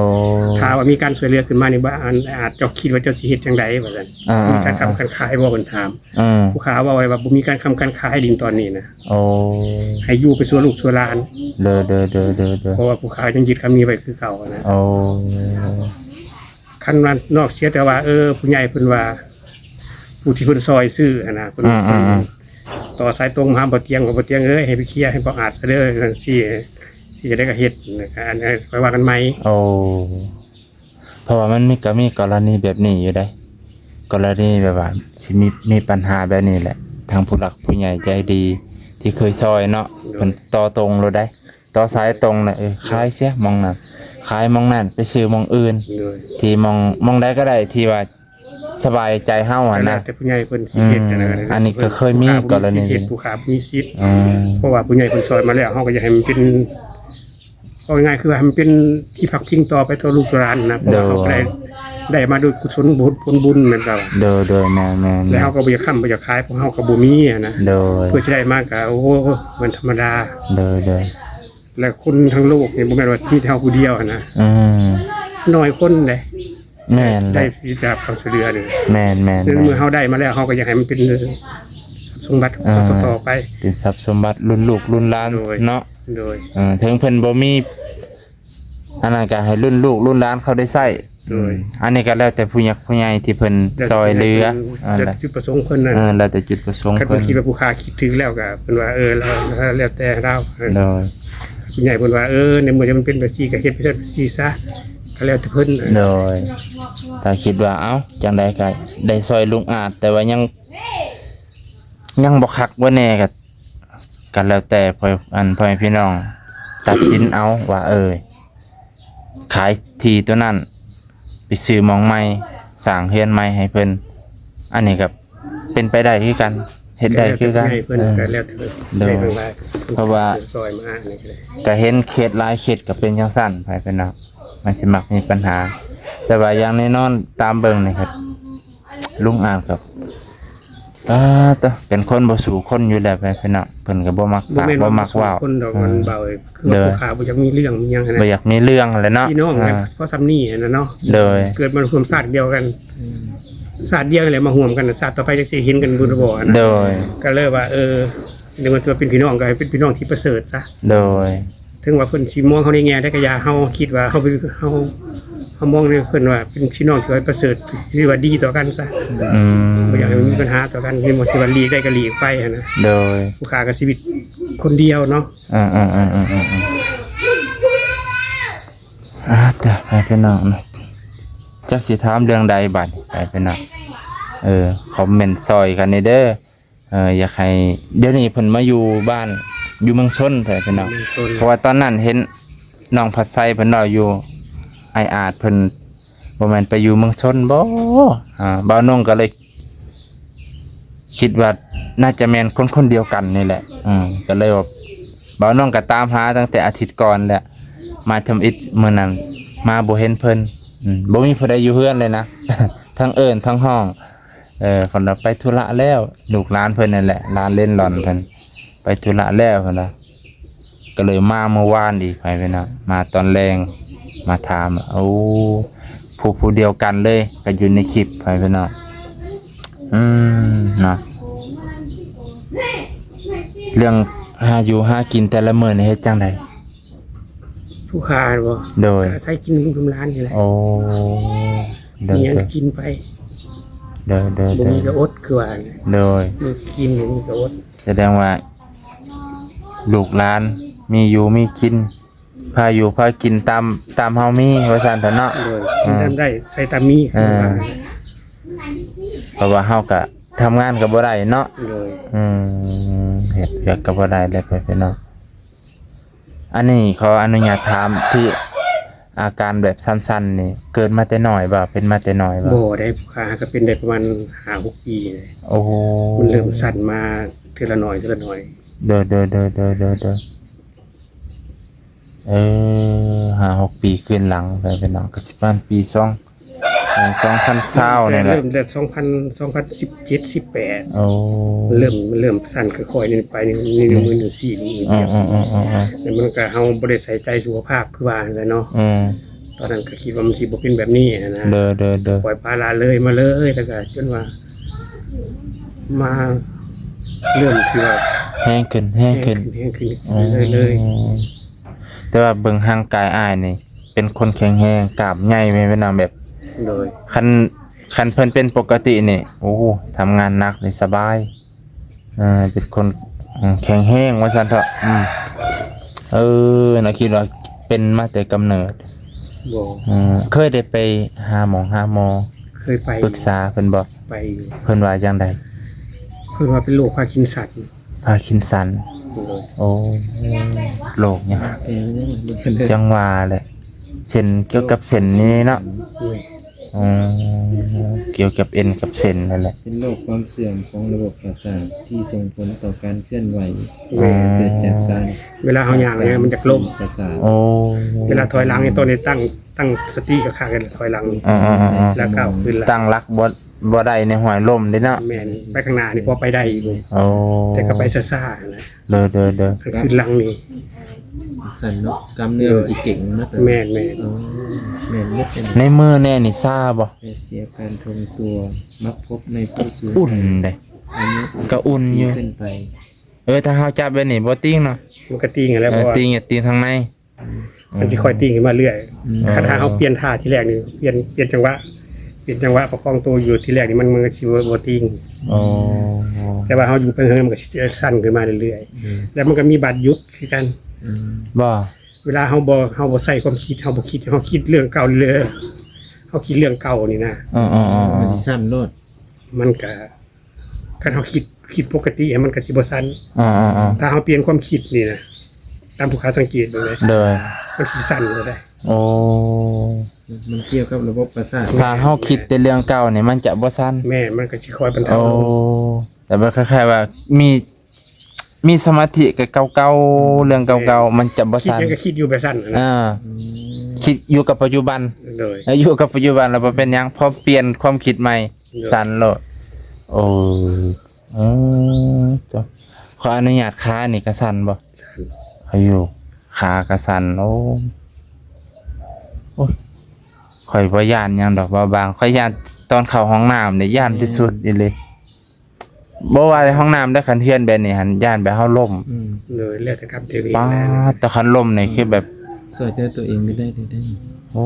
ຖ້າວ່າມີການຊ່ວຍເຫຼືອຂຶ້ນມານີ້ ວ່າ ອັນ ອາດເຈົ້າຄິດວ່າເຈົ້າຊິເຮັດຈັ່ງໃດ ວ່າຊັ້ນ ອ່າ ມີການຄ້ຳ ອ່າ ການຂາຍບໍ່ ເພິ່ນຖາມ ອືມ ຜູ້ຂ້າເວົ້າໄວ້ວ່າບໍ່ມີການຄ້ຳການຂາຍດິນຕອນນີ້ນະ ໂອ້ ໃຫ້ຢູ່ໄປຊົ່ວລູກຊົ່ວຫຼານ ໂດຍ ໂດຍ ໂດຍ ໂດຍ ໂດຍ ເພາະວ່າຜູ້ຂ້າຍັງຍຶດຄຳນີ້ໄວ້ຄືເກົ່ານະ ໂອ້ ຄັນວ່ານອກເສຍແຕ່ວ່າ ເອີ ຜູ້ໃຫຍ່ເພິ່ນວ່າ ຜູ້ທີ່ເພິ່ນຊ່ອຍຊື້ຫັ້ນນະ ເພິ່ນ ອືມ ອືມ ອືມ ຕໍ່ສາຍຕົງມາຫາບ່າວຕຽງ ວ່າ ບ່າວຕຽງເອີຍ ໃຫ້ໄປເຄຍໃຫ້ບ່າວອາດຊະເດີ ຈັ່ງຊີ້ ຊິເຮັດຈັ່ງໃດກໍເຮັດ ແລ້ວກໍອັນ ເອີ ຄ່ອຍວ່າກັນໃໝ່ ໂອ້ ເພາະວ່າມັນມີ ກໍມີກໍລະນີແບບນີ້ຢູ່ເດ້ ກໍລະນີແບບວ່າຊິມີ ມີບັນຫາແບບນີ້ແຫຼະ ທາງຜູ້ຫຼັກຜູ້ໃຫຍ່ໃຈດີທີ່ເຄີຍຊ່ອຍເນາະ ໂດຍ ເພິ່ນຕໍ່ຕົງໂລດໄດ໋ ຕໍ່ສາຍຕົງນະ ເອີ ຂາຍເສຍໝ່ອງນັ້ນ ຂາຍໝ່ອງນັ້ນ ໄປຊື້ໝ່ອງອື່ນ ໂດຍ ທີ່ໝ່ອງ ໝ່ອງໃດກໍໄດ້ທີ່ວ່າສະບາຍໃຈເຮົາຫັ້ນນະ ແລ້ວແຕ່ຜູ້ໃຫຍ່ເພິ່ນຊິເຮັດ ອືມ ອັນນັ້ນ ອັນນີ້ກໍເຄີຍມີກໍລະນີ ຜູ້ຂ້າບໍ່ມີສິດ ອືມ ເພາະວ່າຜູ້ໃຫຍ່ເພິ່ນຊ່ອຍມາແລ້ວ ເຮົາກໍຢາກໃຫ້ມັນເປັນ ເວົ້າງ່າຍໆ ຄືວ່າໃຫ້ມັນເປັນທີ່ພັກພິງຕໍ່ໄປຕໍ່ລູກຫຼານນະ ເພາະວ່າ ໂດຍ ເຮົາກໍໄດ້ ໄດ້ມາໂດຍກຸສົນຜົນບຸນແມ່ນບໍ່ ໂດຍ ໂດຍ ແມ່ນໆໆ ແລ້ວເຮົາກໍບໍ່ຢາກຄ້ຳບໍ່ຢາກຂາຍ ເພາະເຮົາກໍບໍ່ມີຫັ້ນນະ ໂດຍ ເພື່ອຊິໄດ້ມາກໍ ໂອ້ ມັນທຳມະດາ ໂດຍ ໂດຍ ແລະ ຄົນທັງໂລກນີ້ບໍ່ແມ່ນວ່າມີແຕ່ເຮົາຜູ້ດຽວຫັ້ນນະ ອືມ ໜ້ອຍຄົນເດ້ ແມ່ນ ໄດ້ ໄດ້ຮັບຄວາມຊ່ວຍເຫຼືອນີ້ ແມ່ນໆໆ ໃນເມື່ອເຮົາໄດ້ມາແລ້ວ ເຮົາກໍຢາກໃຫ້ມັນເປັນຊັບສົມບັດ ອ່າ ຕໍ່ໆໄປ ເປັນຊັບສົມບັດລຸ້ນລູກລຸ້ນຫຼານ ໂດຍ ເນາະ ໂດຍ ເອີ ເຖິງເພິ່ນບໍ່ມີອັນນັ້ນ ກໍໃຫ້ລຸ້ນລູກລຸ້ນຫຼານເຂົາໄດ້ໃຊ້ ໂດຍ ອືມ ອັນນີ້ກໍແລ້ວແຕ່ຜູ້ຫຼັກຜູ້ໃຫຍ່ທີ່ເພິ່ນຊ່ອຍເຫຼືອ ແລ້ວແຕ່ຈຸດປະສົງເພິ່ນນັ້ນ ເອີ ແລ້ວແຕ່ຈຸດປະສົງ ຄັນເພິ່ນ ເພິ່ນຄິດວ່າຜູ້ຂ້າຄິດຖືກແລ້ວກໍເພິ່ນວ່າ ເອີ ແລ້ວ ແລ້ວແຕ່ລາວ ໂດຍ ຜູ້ໃຫຍ່ເພິ່ນວ່າ ເອີ ໃນເມື່ອມັນເປັນແບບຊີ້ກໍເຮັດໄປຊັ້ນຊີ້ຊະ ກໍແລ້ວແຕ່ເພິ່ນ ໂດຍ ຖ້າຄິດວ່າ ເອົ້າ ຈັ່ງໃດກໍໄດ້ຊ່ອຍລຸງອາດ ແຕ່ວ່າຍັງ ຍັງບໍ່ຄັກບໍ່ແນ່ ກໍ ກໍແລ້ວແຕ່ພໍ່ ອັນ ພໍ່ແມ່ພີ່ນ້ອງຕັດສິນເອົາວ່າ ເອີ ຂາຍທີ່ຕົວນັ້ນ ໄປຊື້ໝ່ອງໃໝ່ ສ້າງເຮືອນໃໝ່ໃຫ້ເພິ່ນ ອັນນີ້ກໍເປັນໄປໄດ້ຄືກັນ ເຮັດໄດ້ຄືກັນ ກໍແລ້ວແຕ່ຜູ້ໃຫຍ່ເພິ່ນ ເອີ ກໍແລ້ວແຕ່ເພິ່ນ ໂດຍ ເພິ່ນວ່າ ເພາະວ່າ ເພິ່ນຊ່ອຍມາ ອັນນີ້ກໍໄດ້ ກໍເຫັນເຂດຫຼາຍເຂດກໍເປັນຈັ່ງຊັ້ນ ໃຜເພິ່ນເນາະ ມັນຊິມັກມີບັນຫາ ແຕ່ວ່າຢ່າງແນ່ນອນຕາມເບິ່ງນີ້ກໍ ລຸງອາດກໍ ອ່າ ຕະ ເປັນຄົນບໍ່ສູ້ຄົນຢູ່ແລ້ວ ແມ່ນເນາະ ເພິ່ນກໍບໍ່ມັກປາກ ບໍ່ແມ່ນວ່າບໍ່ມັກເວົ້າ ບໍ່ສູ້ຄົນດອກ ອືມ ມັນເວົ້າ ຄືວ່າ ໂດຍ ຜູ້ຂ້າບໍ່ຢາກມີເລື່ອງມີຫຍັງຫັ້ນນະ ບໍ່ຢາກມີເລື່ອງແຫຼະເນາະ ພີ່ນ້ອງ ອ່າ ພໍສ່ຳນີ້ຫັ້ນນະເນາະ ໂດຍ ເກີດມາຮ່ວມຊາດດຽວກັນ ອືມ ຊາດດຽວແຫຼະມາຮ່ວມກັນ ຊາດຕໍ່ໄປຈັກຊິເຫັນກັນບໍ່ ບໍ່ຫັ້ນນະ ໂດຍ ກໍເລີຍວ່າ ເອີ ໃນເມື່ອເປັນພີ່ນ້ອງ ກໍໃຫ້ເປັນພີ່ນ້ອງທີ່ປະເສີດຊະ ໂດຍ ເຖິງວ່າເພິ່ນຊິມອງເຮົາໃນແງ່ໃດກໍຢ່າ ເຮົາຄິດວ່າເຮົາເປັນ ເຮົາ ເຮົາມອງໃນເພິ່ນວ່າເປັນພີ່ນ້ອງທີ່ວ່າປະເສີດ ທີ່ວ່າດີຕໍ່ກັນຊະ ອືມ ບໍ່ຢາກໃຫ້ມັນມີບັນຫາຕໍ່ກັນ ເຫັນບໍ່ ທີ່ວ່າຫຼີກໄດ້ກໍຫຼີກໄປຫັ້ນນະ ໂດຍ ຜູ້ຂ້າກໍຊີວິດຄົນດຽວເນາະ ອືມໆໆໆໆ ອາ ຕາຍ ພີ່ນ້ອງເນາະ ຈັກຊິຖາມເລື່ອງໃດບາດນີ້ ໄປພີ່ນ້ອງ ເອີ ຄອມເມັນຊ່ອຍກັນແດ່ເດີ. ເອີ ຢາກໃຫ້ ດຽວນີ້ເພິ່ນມາຢູ່ບ້ານ ຢູ່ເມືອງຊົນພຸ້ນແຫຼະພີ່ນ້ອງ ເມືອງຊົນ ເພາະວ່າຕອນນັ້ນເຫັນນ້ອງພັດໄຊເພິ່ນເວົ້າຢູ່ ອ້າຍອາດເພິ່ນບໍ່ແມ່ນໄປຢູ່ເມືອງຊົນບໍ? ອ່າ ບ່າວນົງກໍເລີຍຄິດວ່າໜ້າຈະແມ່ນຄົນຄົນດຽວກັນນີ້ແຫຼະ ອືມ ກໍເລີຍວ່າ ບ່າວນົງກໍຕາມຫາຕັ້ງແຕ່ອາທິດກ່ອນແຫຼະ ມາທຳອິດມື້ນັ້ນມາບໍ່ເຫັນເພິ່ນ ອືມ ບໍ່ມີຜູ້ໃດຢູ່ເຮືອນເລີຍນະ ທັງເອີ້ນທັງຮ້ອງ ເອີ ເພິ່ນວ່າໄປທຸລະແລ້ວ ລູກຫຼານເພິ່ນນັ້ນແຫຼະ ຫຼານເລນຫຼອນເພິ່ນ ໄປທຸລະແລ້ວເພິ່ນວ່າ ກໍເລີຍມາມື້ວານອີກ ໃຜເພິ່ນວ່າ ມາຕອນແລງ ມາຖາມ ໂອ້ ຜູ້ ຜູ້ດຽວກັນເລີຍ ກໍຢູ່ໃນຄລິບ ໃຜເພິ່ນວ່າ ອືມ ເນາະ ເລື່ອງຫາຢູ່ຫາກິນແຕ່ລະມື້ນີ້ເຮັດຈັ່ງໃດ? ຜູ້ຂ້າບໍ? ໂດຍ ກໍອາໄສກິນນຳຫຼານນີ້ແຫຼະ ໂອ້ ໂດຍ ມີຫຍັງກໍກິນໄປ ໂດຍ ໂດຍ ບໍ່ມີກໍອົດ ຄືວ່າ ໂດຍ ມີກິນ ບໍ່ມີກໍອົດ ສະແດງວ່າລູກຫຼານມີຢູ່ມີກິນ ພາຢູ່ພາກິນຕາມ ຕາມເຮົາມີ ວ່າຊັ້ນເຖາະເນາະ ໂດຍ ກິນຕາມໄດ້ ໃຊ້ຕາມມີ ເອີ ຄືວ່າ ເພາະວ່າເຮົາກໍທຳງານກໍບໍ່ໄດ້ເນາະ ໂດຍ ອືມ ເຮັດວຽກກໍບໍ່ໄດ້ແລ້ວ ໄປເນາະ ອັນນີ້ຂໍອະນຸຍາດຖາມ ທີ່ອາການແບບສັ່ນໆນີ້ ເກີດມາແຕ່ນ້ອຍບໍ່? ເປັນມາແຕ່ນ້ອຍບໍ່? ບໍ່ໄດ້ ຂ້າຫາກໍເປັນໄດ້ປະມານຫ້າຫົກປີນີ້ ໂອ້ໂຫ ມັນເລີ່ມສັ່ນມາເທື່ອລະໜ້ອຍ ເທື່ອລະໜ້ອຍ ໂດຍ ໂດຍ ເອີ ຫ້າຫົກປີຄືນຫຼັງໄປ ພີ່ນ້ອງ ກໍຊິປະມານປີສອງ ສອງພັນຊາວນີ້ແຫຼະ ເລີ່ມແຕ່ສອງພັນ ສອງພັນສິບເຈັດ ສິບແປດ ໂອ້ ເລີ່ມ ເລີ່ມສັ່ນຄ່ອຍໆນີ້ໄປ ນີ້ ນີ້ມືໜຶ່ງຊີ້ນີ້ ອືມໆໆໆ ແລ້ວມັນກໍ ເຮົາບໍ່ໄດ້ໃສ່ໃຈສຸຂະພາບຄືວ່າຫັ້ນແຫຼະເນາະ ອືມ ຕອນນັ້ນກໍຄິດວ່າມັນຊິບໍ່ເປັນແບບນີ້ຫັ້ນນະ ໂດຍໆໆ ປ່ອຍປະລະເລີຍມາເລີຍ ແລ້ວກໍຈົນວ່າ ມາເລີ່ມທີ່ວ່າແຮງຂຶ້ນ ແຮງຂຶ້ນ ແຮງຂຶ້ນ ແຮງຂຶ້ນເລື້ອຍໆ ແຕ່ວ່າເບິ່ງຮ່າງກາຍອ້າຍນີ້ ເປັນຄົນແຂງແຮງ ກ້າມໃຫຍ່ແມ່ນນະ ແບບ ໂດຍ ຄັນ ຄັນເພິ່ນເປັນປົກກະຕິນີ້ ໂອ້ ທຳງານໜັກນີ້ສະບາຍ ເອີ ເປັນຄົນ ອືມ ແຂງແຮງວ່າຊັ້ນເຖາະ ອືມ ເອີ ເນາະ ຄິດວ່າເປັນມາແຕ່ກຳເນີດ ບໍ່ ເອີ ເຄີຍໄດ້ໄປຫາໝໍ ຫາໝໍ ເຄີຍໄປ ປຶກສາເພິ່ນບໍ່? ໄປຢູ່ ເພິ່ນວ່າຈັ່ງໃດ? ເພິ່ນວ່າເປັນໂລກພາກິນສັນ ພາກິນສັນ ໂດຍ ໂອ້ ໂລກຫຍັງ ເອີ ຍັງບໍ່ທັນໄດ້ ຈັ່ງວ່າແຫຼະ ເສັ້ນ ກ່ຽວກັບເສັ້ນນີ້ເນາະ ໂດຍ ອືມ ກ່ຽວກັບເອັນກັບເສັ້ນນັ້ນແຫຼະ ເປັນໂລກຄວາມເສື່ອມຂອງລະບົບປະສາດທີ່ສົ່ງຜົນຕໍ່ການເຄື່ອນໄຫວ ແມ່ນ ເກີດຈາກການ ເວລາເຮົາຍ່າງນີ້ມັນຈະລົ້ມ ປະສາດ ໂອ້ ເວລາຖອຍຫຼັງນີ້ ຕ້ອງໄດ້ຕັ້ງ ຕັ້ງສະຕິຄັກໆ ແລ້ວຖອຍຫຼັງ ອືມໆໆໆ ແລ້ວກ້າວຂຶ້ນ ຕັ້ງຫຼັກບໍ່ ບໍ່ໄດ້ໃນຫ້ວຍລົ້ມເດ້ເນາະ ແມ່ນ ໄປຂ້າງໜ້ານີ້ພໍໄປໄດ້ຢູ່ ໂອ້ ແຕ່ກໍໄປຊ້າໆ ຫັ້ນແຫຼະ ໂດຍໆໆ ຄັນຂຶ້ນຫຼັງນີ້ ສັ່ນເນາະ ກ້າມເນື້ອມັນຊິເກັງເນາະ ແມ່ນໆ ອໍ ແມ່ນເບິດ ໃນມືແນ່ນີ້ຊາບໍ່? ແລະເສຍການຊົງຕົວ ມັກພົບໃນຜູ້ສູງອາຍຸ ກໍອຸ່ນຢູ່ ອາຍຸຫົກສິບປີຂຶ້ນໄປ ເອີ ຖ້າເຮົາຈັບແບບນີ້ບໍ່ຕີງເນາະ ມັນກໍຕີງຫັ້ນແຫຼະ ເອີ ເພາະວ່າ ຕີງ ຕີງທາງໃນ ອືມ ມັນຊິຄ່ອຍຕີງຂຶ້ນມາເລື້ອຍ ອືມ ຄັນຖ້າເຮົາປ່ຽນທ່າທີແລກນີ້ ປ່ຽນ ປ່ຽນຈັງຫວະ ປ່ຽນຈັງຫວະປະຄອງໂຕຢູ່ທີແລກນີ້ ມັນ ມັນກໍຊິບໍ່ ບໍ່ຕີງ ອໍ ແຕ່ວ່າເຮົາຢູ່ໄປເຮີ ມັນກໍຊິສັ້ນຂຶ້ນມາເລື້ອຍໆ ອືມ ແລ້ວມັນກໍມີບາດຢຸດຄືກັນ ອືມ ບໍ່ ເວລາເຮົາບໍ່ ເຮົາບໍ່ໃຊ້ຄວາມຄິດ ເຮົາບໍ່ຄິດ ເຮົາຄິດເລື່ອງເກົ່າເລື້ອຍ ເຮົາຄິດເລື່ອງເກົ່ານີ້ນະ ເອີໆໆ ມັນຊິສັ້ນໂລດ ມັນກະ ຄັນເຮົາຄິດ ຄິດປົກກະຕິ ມັນກະຊິບໍ່ສັ່ນ ອືມໆໆ ຖ້າເຮົາປ່ຽນຄວາມຄິດນີ້ນະ ຕາມຜູ້ຂ້າສັງເກດເບິ່ງເດ້ ໂດຍ ມັນຊິສັ່ນໂລດເດ້ ໂອ້ ມັນກ່ຽວກັບລະບົບປະສາດ ຖ້າເຮົາຄິດແຕ່ເລື່ອງເກົ່ານີ້ ມັນຈະບໍ່ສັ່ນ ແມ່ນ ມັນກະຊິຄ່ອຍບັນເທົາລົງ ໂອ້ ແຕ່ວ່າຄ້າຍໆວ່າມີ ມີສະມາທິກັບເກົ່າໆ ເລື່ອງເກົ່າໆ ມັນຈະບໍ່ສັ່ນ ຄິດຫຍັງກໍຄິດຢູ່ແບບຊັ້ນນະ ເອີ ອືມ ຄິດຢູ່ກັບປັດຈຸບັນ ໂດຍ ແລ້ວຢູ່ກັບປັດຈຸບັນແລ້ວບໍ່ເປັນຫຍັງ ພໍປ່ຽນຄວາມຄິດໃໝ່ ໂດຍ ສັ່ນໂລດ ໂອ້ ເອີ ຂໍອະນຸຍາດ ຂານີ້ກະສັ່ນບໍ່? ສັ່ນ ຂ້ອຍຢູ່ ຂາກະສັ່ນ ໂອ້ ໂອ້ຍ ຂ້ອຍບໍ່ຢ້ານຫຍັງດອກ ບ່າວບາງ ຂ້ອຍຢ້ານຕອນເຂົ້າຫ້ອງນ້ຳນີ້ ຢ້ານທີ່ສຸດອີ່ຫຼີ. ບໍ່ວ່າແຕ່ຫ້ອງນ້ຳເດີ ຄັນເຮືອນແບບນີ້ຫັ້ນ ຢ້ານແບບເຮົາລົ້ມ ອືມ ໂດຍ ແລ້ວແຕ່ກຳແຕ່ເວນ ປາດ ແຕ່ຄັນລົ້ມນີ້ ອືມ ຄືແບບ ຊ່ວຍເຫຼືອຕົວເອງກໍໄດ້ ໄດ້ ໄດ້ ໂອ້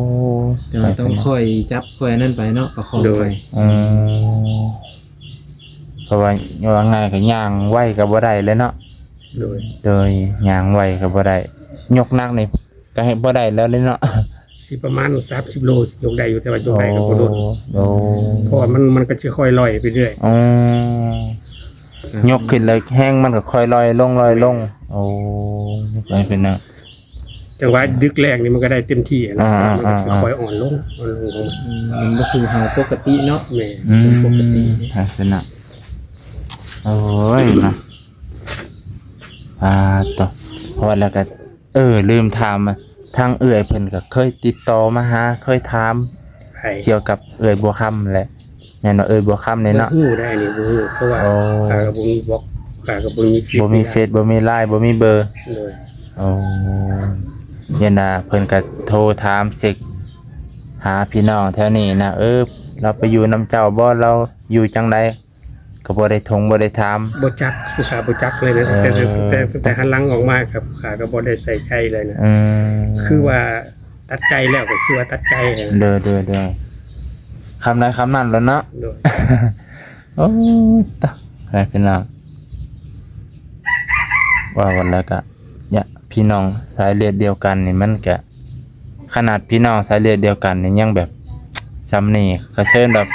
ແຕ່ວ່າຕ້ອງຄ່ອຍຈັບ ຄ່ອຍອັນນັ້ນໄປເນາະ ປະຄອງໄປ ອືມ ເພາະວ່າ ວ່າງ່າຍກໍຍ່າງໄວກໍບໍ່ໄດ້ແຫຼະເນາະ ໂດຍ ໂດຍ ຍ່າງໄວກໍບໍ່ໄດ້ ຍົກໜັກນີ້ ກໍໃຫ້ບໍ່ໄດ້ແລ້ວເດ້ເນາະ ຊິປະມານສາມສິບໂລ ຍົກໄດ້ຢູ່ ແຕ່ວ່າຍົກໄດ້ກໍບໍ່ດົນ ໂອ້ ໂອ້ ເພາະວ່າມັນ ມັນກໍຊິຄ່ອຍລອຍໄປເລື້ອຍ ອືມ ຍົກຂຶ້ນແລ້ວແຮງມັນກໍຄ່ອຍລອຍລົງ ລອຍລົງ ໂອ້ ໄປເປັນນະ ຈັງຫວະດຶກແຮງນີ້ມັນກໍໄດ້ເຕັມທີ່ຫັ້ນນະ ອ່າໆໆໆ ມັນກໍຊິຄ່ອຍອ່ອນລົງ ອ່ອນລົງຂອງມັນ ອືມ ມັນບໍ່ຄືເຮົາປົກກະຕິເນາະ ແມ່ນ ອືມ ປົກກະຕິ ໄປເປັນນະ ໂອ້ຍນະ ອ່າ ຕໍ່ ເພາະວ່າແລ້ວກໍ ເອີ ລືມຖາມ ທາງເອື້ອຍເພິ່ນກໍເຄີຍຕິດຕໍ່ມາຫາ ເຄີຍຖາມ ໃຜ? ກ່ຽວກັບເອື້ອຍບົວຄຳແຫຼະ ແມ່ນບໍ່ເອື້ອຍບົວຄຳນີ້ເນາະ? ບໍ່ຮູ້ໄດ໋ ອັນນີ້ບໍ່ຮູ້ ເພາະວ່າ ໂອ້ ຂ້າກໍບໍ່ມີບລັອກ ຂ້າກໍບໍ່ມີເຟສ ບໍ່ມີເຟສ ບໍ່ມີລາຍ ບໍ່ມີເບີ ໂດຍ ໂອ້ ເຫັນວ່າເພິ່ນກໍໂທຖາມເຊັກຫາພີ່ນ້ອງແຖວນີ້ນະ ເອີ ລາວໄປຢູ່ນຳເຈົ້າບໍ່? ລາວຢູ່ຈັ່ງໃດ? ກໍບໍ່ໄດ້ທົງບໍ່ໄດ້ຖາມ ບໍ່ຈັກ ຜູ້ຂ້າບໍ່ຈັກເລີຍນະ ເອີ ຕັ້ງແຕ່ ຕັ້ງແຕ່ ຕັ້ງແຕ່ຫັນຫຼັງອອກມາ ກໍຜູ້ຂ້າກໍບໍ່ໄດ້ໃສ່ໃຈເລີຍນະ ອືມ ຄືວ່າຕັດໃຈແລ້ວ ກໍຄືວ່າຕັດໃຈ ໂດຍ ໂດຍ ໂດຍ ຄຳໃດຄຳນັ້ນແຫຼະເນາະ ໂດຍ ໂອ້ຍ ຕາຍ ພີ່ນ້ອງ ວ່າກັນແລ້ວກໍ ຍະ ພີ່ນ້ອງສາຍເລືອດດຽວກັນນີ້ ມັນກະ ຂະໜາດພີ່ນ້ອງສາຍເລືອດດຽວກັນນີ້ຍັງແບບຊ່ຳນີ້ ກະເຊີນແບບ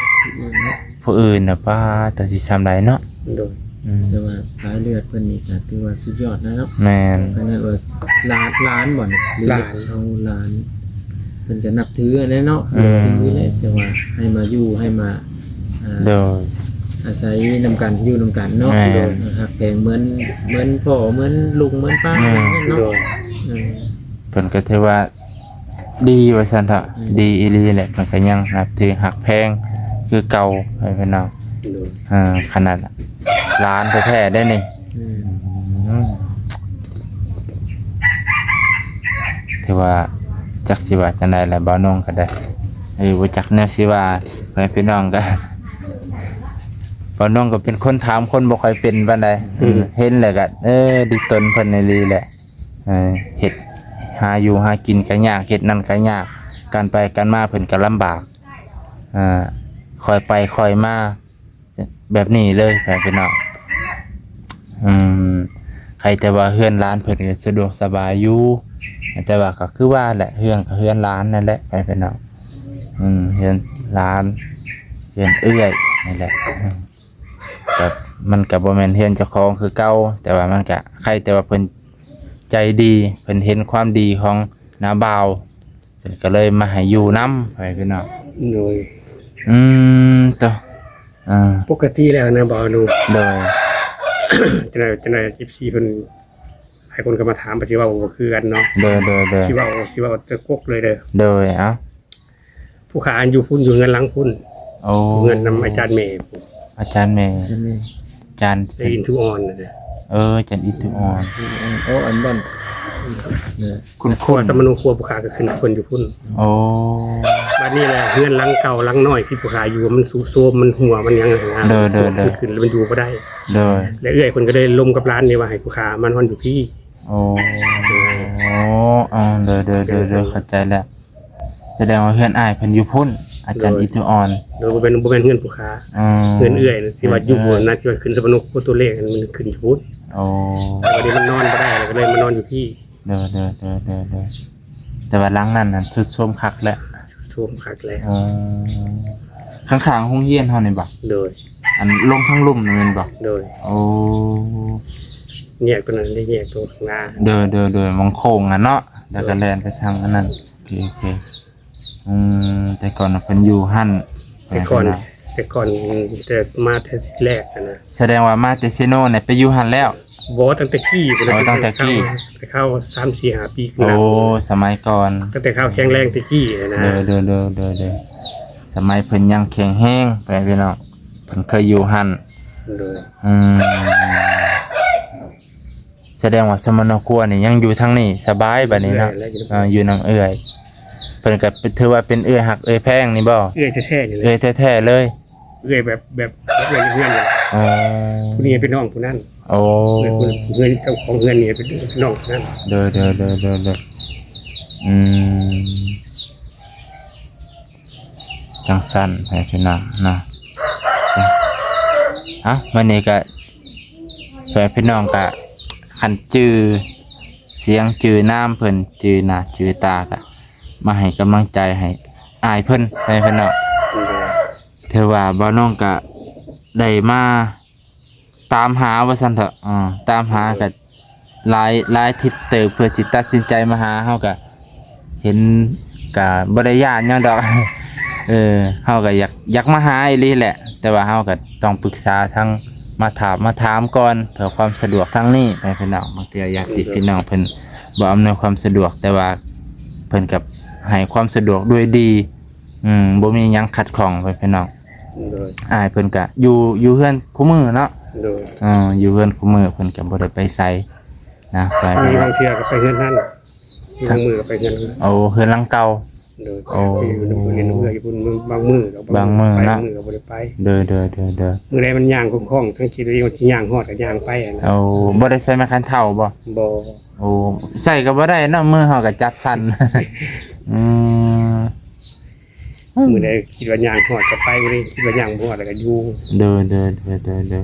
ຜູ້ອື່ນນະ ປ້າດ ແຕ່ຊິຊ່ຳໃດເນາະ ໂດຍ ອືມ ແຕ່ວ່າສາຍເລືອດເພິ່ນນີ້ກະຖືວ່າສຸດຍອດແລ້ວເນາະ ແມ່ນ ຂະໜາດວ່າຫຼານ ຫຼານບໍ່ນີ້ ຫຼື ຫຼານ ເອົາຫຼານ ເພິ່ນກະນັບຖືຫັ້ນແຫຼະເນາະ ອືມ ນັບຖືແຫຼະ ຈັ່ງວ່າໃຫ້ມາຢູ່ ໃຫ້ມາ ອ່າ ໂດຍ ອາໄສນຳກັນ ຢູ່ນຳກັນເນາະ ແມ່ນ ໂດຍ ຮັກແພງເໝືອນ ເໝືອນພໍ່ ເໝືອນລຸງ ເໝືອນປ້າ ແມ່ນ ເນາະ ໂດຍ ອືມ ເພິ່ນກໍຖືວ່າ ດີວ່າຊັ້ນເຖາະ ອືມ ດີອີ່ຫຼີແຫຼະ ເພິ່ນກໍຍັງນັບຖືຮັກແພງຄືເກົ່າ ໃຫ້ພີ່ນ້ອງ ໂດຍ ເອີ ຂະໜາດຫຼານແທ້ໆເດ້ນີ້ ອືມ ອືມ ຖືວ່າຈັກຊິວ່າຈັ່ງໃດແຫຼະ ບ່າວນົງກໍໄດ້ ເອີ ບໍ່ຈັກແນວຊິວ່າ ໃຫ້ພີ່ນ້ອງກໍ ບ່າວນົງກໍເປັນຄົນຖາມຄົນບໍ່ຄ່ອຍເປັນປານໃດ ອືມ ເຫັນແລ້ວກໍ ເອີ ດີຕົນເພິ່ນອີ່ຫຼີແຫຼະ. ເອີ ເຮັດ ຫາຢູ່ຫາກິນກໍຍາກ ເຮັດນັ້ນກໍຍາກ ການໄປການມາເພິ່ນກໍລຳບາກ ເອີ ຄ່ອຍໄປຄ່ອຍມາ ແບບນີ້ເລີຍ ແບບພີ່ນ້ອງ ອືມ ໃຄແຕ່ວ່າເຮືອນຫຼານເພິ່ນກໍສະດວກສະບາຍຢູ່ ແຕ່ວ່າກໍຄືວ່າແຫຼະ ເຮືອນກໍເຮືອນຫຼານນັ້ນແຫຼະ ແບບພີ່ນ້ອງ ອືມ ເຮືອນຫຼານ ເຮືອນເອື້ອຍນັ້ນແຫຼະ ອືມ ກໍມັນກໍບໍ່ແມ່ນເຮືອນເຈົ້າຂອງຄືເກົ່າ ແຕ່ວ່າມັນກໍໃຄແຕ່ວ່າເພິ່ນ ໃຈດີ ເພິ່ນເຫັນຄວາມດີຂອງນ້າບ່າວ ເພິ່ນກໍເລີຍມາໃຫ້ຢູ່ນຳ ພໍ່ແມ່ພີ່ນ້ອງ ໂດຍ ອືມ ໂຕ ອ່າ ປົກກະຕິແລ້ວນະ ບ່າວນຸ່ມ ໂດຍ ຈັກໜ້ອຍ ຈັກໜ້ອຍ ເອັບຊີ ເພິ່ນ ຫຼາຍຄົນກໍມາຖາມ ປະຕິເວົ້າບໍ່ຄືກັນເນາະ ໂດຍ ໂດຍ ໂດຍ ຊິເວົ້າ ຊິເວົ້າແຕ່ກົກເລີຍເດີ ໂດຍ ເອົ້າ ຜູ້ຂ້າອັນຢູ່ພຸ້ນ ຢູ່ເຮືອນຫຼັງພຸ້ນ ໂອ້ ເຮືອນນຳອາຈານແມ່ພຸ້ນ ອາຈານແມ່ ອາຈານແມ່ ອາຈານ ອາຈານອິນທຸອອນນະ ເອີ ອາຈານອິນທຸອອນ ໂອ້ ອັນນັ້ນ ເອີ ຄຸນໆ ສຳມະໂນຄົວຜູ້ຂ້າກໍຂຶ້ນກັບເພິ່ນຢູ່ພຸ້ນ ໂອ້ ບັດນີ້ແຫຼະ ເຮືອນຫຼັງເກົ່າຫຼັງນ້ອຍທີ່ຜູ້ຂ້າຢູ່ມັນຊຸດໂຊມ ມັນຮົ່ວ ມັນຫຍັງຫັ້ນນະ ໂດຍ ໂດຍ ໂດຍ ມັນຂຶ້ນແລ້ວມັນຢູ່ບໍ່ໄດ້ ໂດຍ ແລະເອື້ອຍເພິ່ນກໍໄດ້ລົມກັບຫຼານນີ້ວ່າໃຫ້ຜູ້ຂ້າມານອນຢູ່ພີ້ ໂອ້ ໂດຍ ໂດຍ ໂດຍ ໂດຍ ເຂົ້າໃຈແລ້ວ ສະແດງວ່າເຮືອນອ້າຍເພິ່ນຢູ່ພຸ້ນ ອາຈານ ໂດຍ ອິດທິອອນ ໂດຍ ບໍ່ແມ່ນ ບໍ່ແມ່ນເຮືອນຜູ້ຂ້າ ອືມ ເຮືອນເອື້ອຍນະ ທີ່ວ່າຢູ່ ເອີ ນະ ທີ່ວ່າຂຶ້ນສະຫວັນນະພູໂຕເລກ ມັນຂຶ້ນຢູ່ພຸ້ນ ໂອ້ ແຕ່ວ່ານີ້ມັນນອນບໍ່ໄດ້ ແລ້ວກໍເລີຍມານອນຢູ່ພີ້ ໂດຍ ໂດຍ ແຕ່ວ່າຫຼັງນັ້ນຫັ້ນຊຸດໂຊມຄັກແລ້ວ ຊຸດໂຊມຄັກແລ້ວ ອືມ ຂ້າງໆໂຮງຮຽນເຮົານີ້ບໍ? ໂດຍ ອັນລົງທາງລຸ່ມນັ້ນແມ່ນບໍ? ໂດຍ ໂອ້ ແຍກຕົວນັ້ນໄດ້ ແຍກຕົວຂ້າງໜ້າ ໂດຍ ໂດຍ ໂດຍ ໝ່ອງໂຄ້ງຫັ້ນເນາະ ແລ້ວກໍແລ່ນໄປທາງອັນນັ້ນ ໂອເຄ ໂອເຄ ອືມ ແຕ່ກ່ອນເພິ່ນຢູ່ຫັ້ນ ແຕ່ກ່ອນ ແຕ່ກ່ອນ ແຕ່ມາແຕ່ທີແລກຫັ້ນນະ ສະແດງວ່າມາແຕ່ເຊໂນນີ້ໄປຢູ່ຫັ້ນແລ້ວ ບໍ່ ຕັ້ງແຕ່ກີ້ພຸ້ນນະ ອໍ ຕັ້ງແຕ່ກີ້ ແຕ່ຄາວສາມສີ່ຫ້າປີຂຶ້ນ ໂອ້ ຫຼັງ ສະໄໝກ່ອນ ຕັ້ງແຕ່ຄາວແຂງແຮງແຕ່ກີ້ຫັ້ນນະ ໂດຍ ໂດຍ ໂດຍ ໂດຍ ໂດຍ ສະໄໝເພິ່ນຍັງແຂງແຮງ ພໍ່ແມ່ພີ່ນ້ອງ ເພິ່ນເຄີຍຢູ່ຫັ້ນ ໂດຍ ອືມ ສະແດງວ່າສະມະໂນຄົວນີ້ຍັງຢູ່ທາງນີ້ສະບາຍບັດນີ້ເນາະ ເອີ ຢູ່ນຳເອື້ອຍ ເພິ່ນກໍຖືວ່າເປັນເອື້ອຍຮັກເອື້ອຍແພງນີ້ບໍ? ເອື້ອຍແທ້ໆນີ້ແຫຼະ ເອື້ອຍແທ້ໆເລີຍ ເອື້ອຍແບບ ແບບເອື້ອຍໃນເຮືອນນີ້ ອໍ ຜູ້ນີ້ເປັນນ້ອງຜູ້ນັ້ນ ໂອ້ ເອື້ອຍຜູ້ ເຮືອນເຈົ້າຂອງເຮືອນນີ້ເປັນນ້ອງຜູ້ນັ້ນ ໂດຍ ໂດຍ ໂດຍ ໂດຍ ອືມ ຈັ່ງຊັ້ນ ພໍ່ແມ່ພີ່ນ້ອງເນາະ ເອົ້າ ມື້ນີ້ກະ ພໍ່ແມ່ພີ່ນ້ອງກະ ຄັນຈື່ສຽງຈື່ນາມເພິ່ນ ຈື່ໜ້າຈື່ຕາກະ ມາໃຫ້ກຳລັງໃຈໃຫ້ອ້າຍເພິ່ນ ພໍ່ແມ່ພີ່ນ້ອງ ຖືວ່າບ່າວນົງກະໄດ້ມາ ຕາມຫາວ່າຊັ້ນເຖາະ ເອີ ຕາມຫາກໍຫຼາຍ ຫຼາຍທິດເຕີບ ເພື່ອຊິຕັດສິນໃຈມາຫາ ເຮົາກໍເຫັນ ກໍບໍ່ໄດ້ຢ້ານຫຍັງດອກ ເອີ ເຮົາກໍຢາກ ຢາກມາຫາອີ່ຫຼີແຫຼະ ແຕ່ວ່າເຮົາກໍຕ້ອງປຶກສາທາງ ມາຖາມ ມາຖາມກ່ອນ ເພື່ອຄວາມສະດວກທາງນີ້ ໃຫ້ພີ່ນ້ອງ ບາງເທື່ອຍາດຕິພີ່ນ້ອງເພິ່ນບໍ່ອຳນວຍຄວາມສະດວກ ແຕ່ວ່າເພິ່ນກໍໃຫ້ຄວາມສະດວກດ້ວຍດີ ອືມ ບໍ່ມີຫຍັງຂັດຂ້ອງ ພໍ່ແມ່ພີ່ນ້ອງ ໂດຍ ອ້າຍເພິ່ນກະຢູ່ ຢູ່ເຮືອນຄູ່ມື້ເນາະ ໂດຍ ເອີ ຢູ່ເຮືອນຄູ່ມື້ ເພິ່ນກະບໍ່ໄດ້ໄປໃສນະ ບາງເທື່ອກໍໄປເຮືອນນັ້ນ ບາງມື້ກໍໄປເຮືອນ ໂອ້ ເຮືອນຫຼັງເກົ່າ ໂດຍ ໂອ້ ໄປຢູ່ນຳເພິ່ນ ຢູ່ເຮືອນຢູ່ພຸ້ນ ບາງມື້ກໍ ບາງມື້ ບາງມື້ນະ ບາງມື້ກໍບໍ່ໄດ້ໄປ ໂດຍ ໂດຍ ໂດຍ ໂດຍ ມື້ໃດມັນຍ່າງຄ່ອງໆ ສັງເກດວ່າຊິຍ່າງຮອດກໍຍ່າງໄປຫັ້ນນະ ໂອ້ ບໍ່ໄດ້ໃສ່ໄມ້ຂັນເທົ້າບໍ? ບໍ່ ໂອ້ ໃສ່ກໍບໍ່ໄດ້ເນາະ ມືເຮົາກໍຈັບສັ່ນ ອືມ ມື້ໃດຄິດວ່າຍ່າງຮອດກໍໄປ ມື້ໃດຄິດວ່າຍ່າງບໍ່ຮອດແລ້ວກໍຢູ່ ໂດຍ ໂດຍ ໂດຍ ໂດຍ ໂດຍ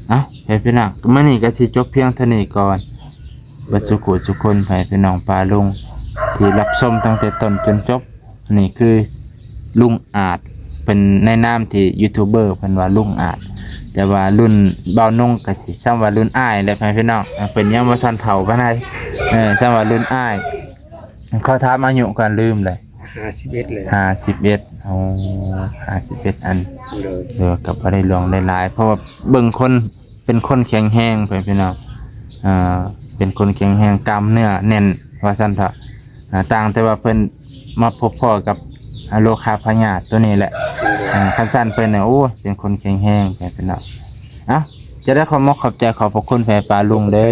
ເອົ້າ ໃຫ້ພີ່ນ້ອງ ມື້ນີ້ກໍຊິຈົບພຽງເທົ່ານີ້ກ່ອນ ເບິດສູ່ຜູ້ສູ່ຄົນ ໃຫ້ພີ່ນ້ອງປ້າລຸງທີ່ຮັບຊົມຕັ້ງແຕ່ຕົ້ນຈົນຈົບ ນີ້ຄືລຸງອາດ ເປັນໃນນາມທີ່ຢູທູບເບີເພິ່ນວ່າລຸງອາດ ແຕ່ວ່າລຸ້ນບ່າວນົງກໍຊິສ່ຳວ່າລຸ້ນອ້າຍແຫຼະ ໃຫ້ພີ່ນ້ອງ ເປັນຍັງບໍ່ທັນເຖົ້າປານໃດ ເອີ ສ່ຳວ່າລຸ້ນອ້າຍ ຂໍຖາມອາຍຸກ່ອນ ລືມເລີຍ ຫ້າສິບເອັດແລ້ວ ຫ້າສິບເອັດ ໂອ້ ຫ້າສິບເອັດອັນ ໂດຍ ເອີ ກໍບໍ່ໄດ້ຫຼວງໄດ້ຫຼາຍ ເພາະວ່າເບິ່ງຄົນ ເປັນຄົນແຂງແຮງ ເພື່ອນພີ່ນ້ອງ ເປັນຄົນແຂງແຮງ ກ້າມເນື້ອແໜ້ນ ວ່າຊັ້ນເຖາະ ອ່າ ຕ່າງແຕ່ວ່າເພິ່ນມາພົບພໍ້ກັບ ອ່າ ໂລຄາພະຍາດໂຕນີ້ແຫຼະ. ໂດຍ ອ່າ ຄັນຊັ້ນເພິ່ນນະ ໂອ້ຍ ເປັນຄົນແຂງແຮງ ເປັນເນາະ. ເອົ້າ ຈະໄດ້ຂອບມົກຂອບໃຈຂອບພະຄຸນແຜ່ປ້າລຸງເດີ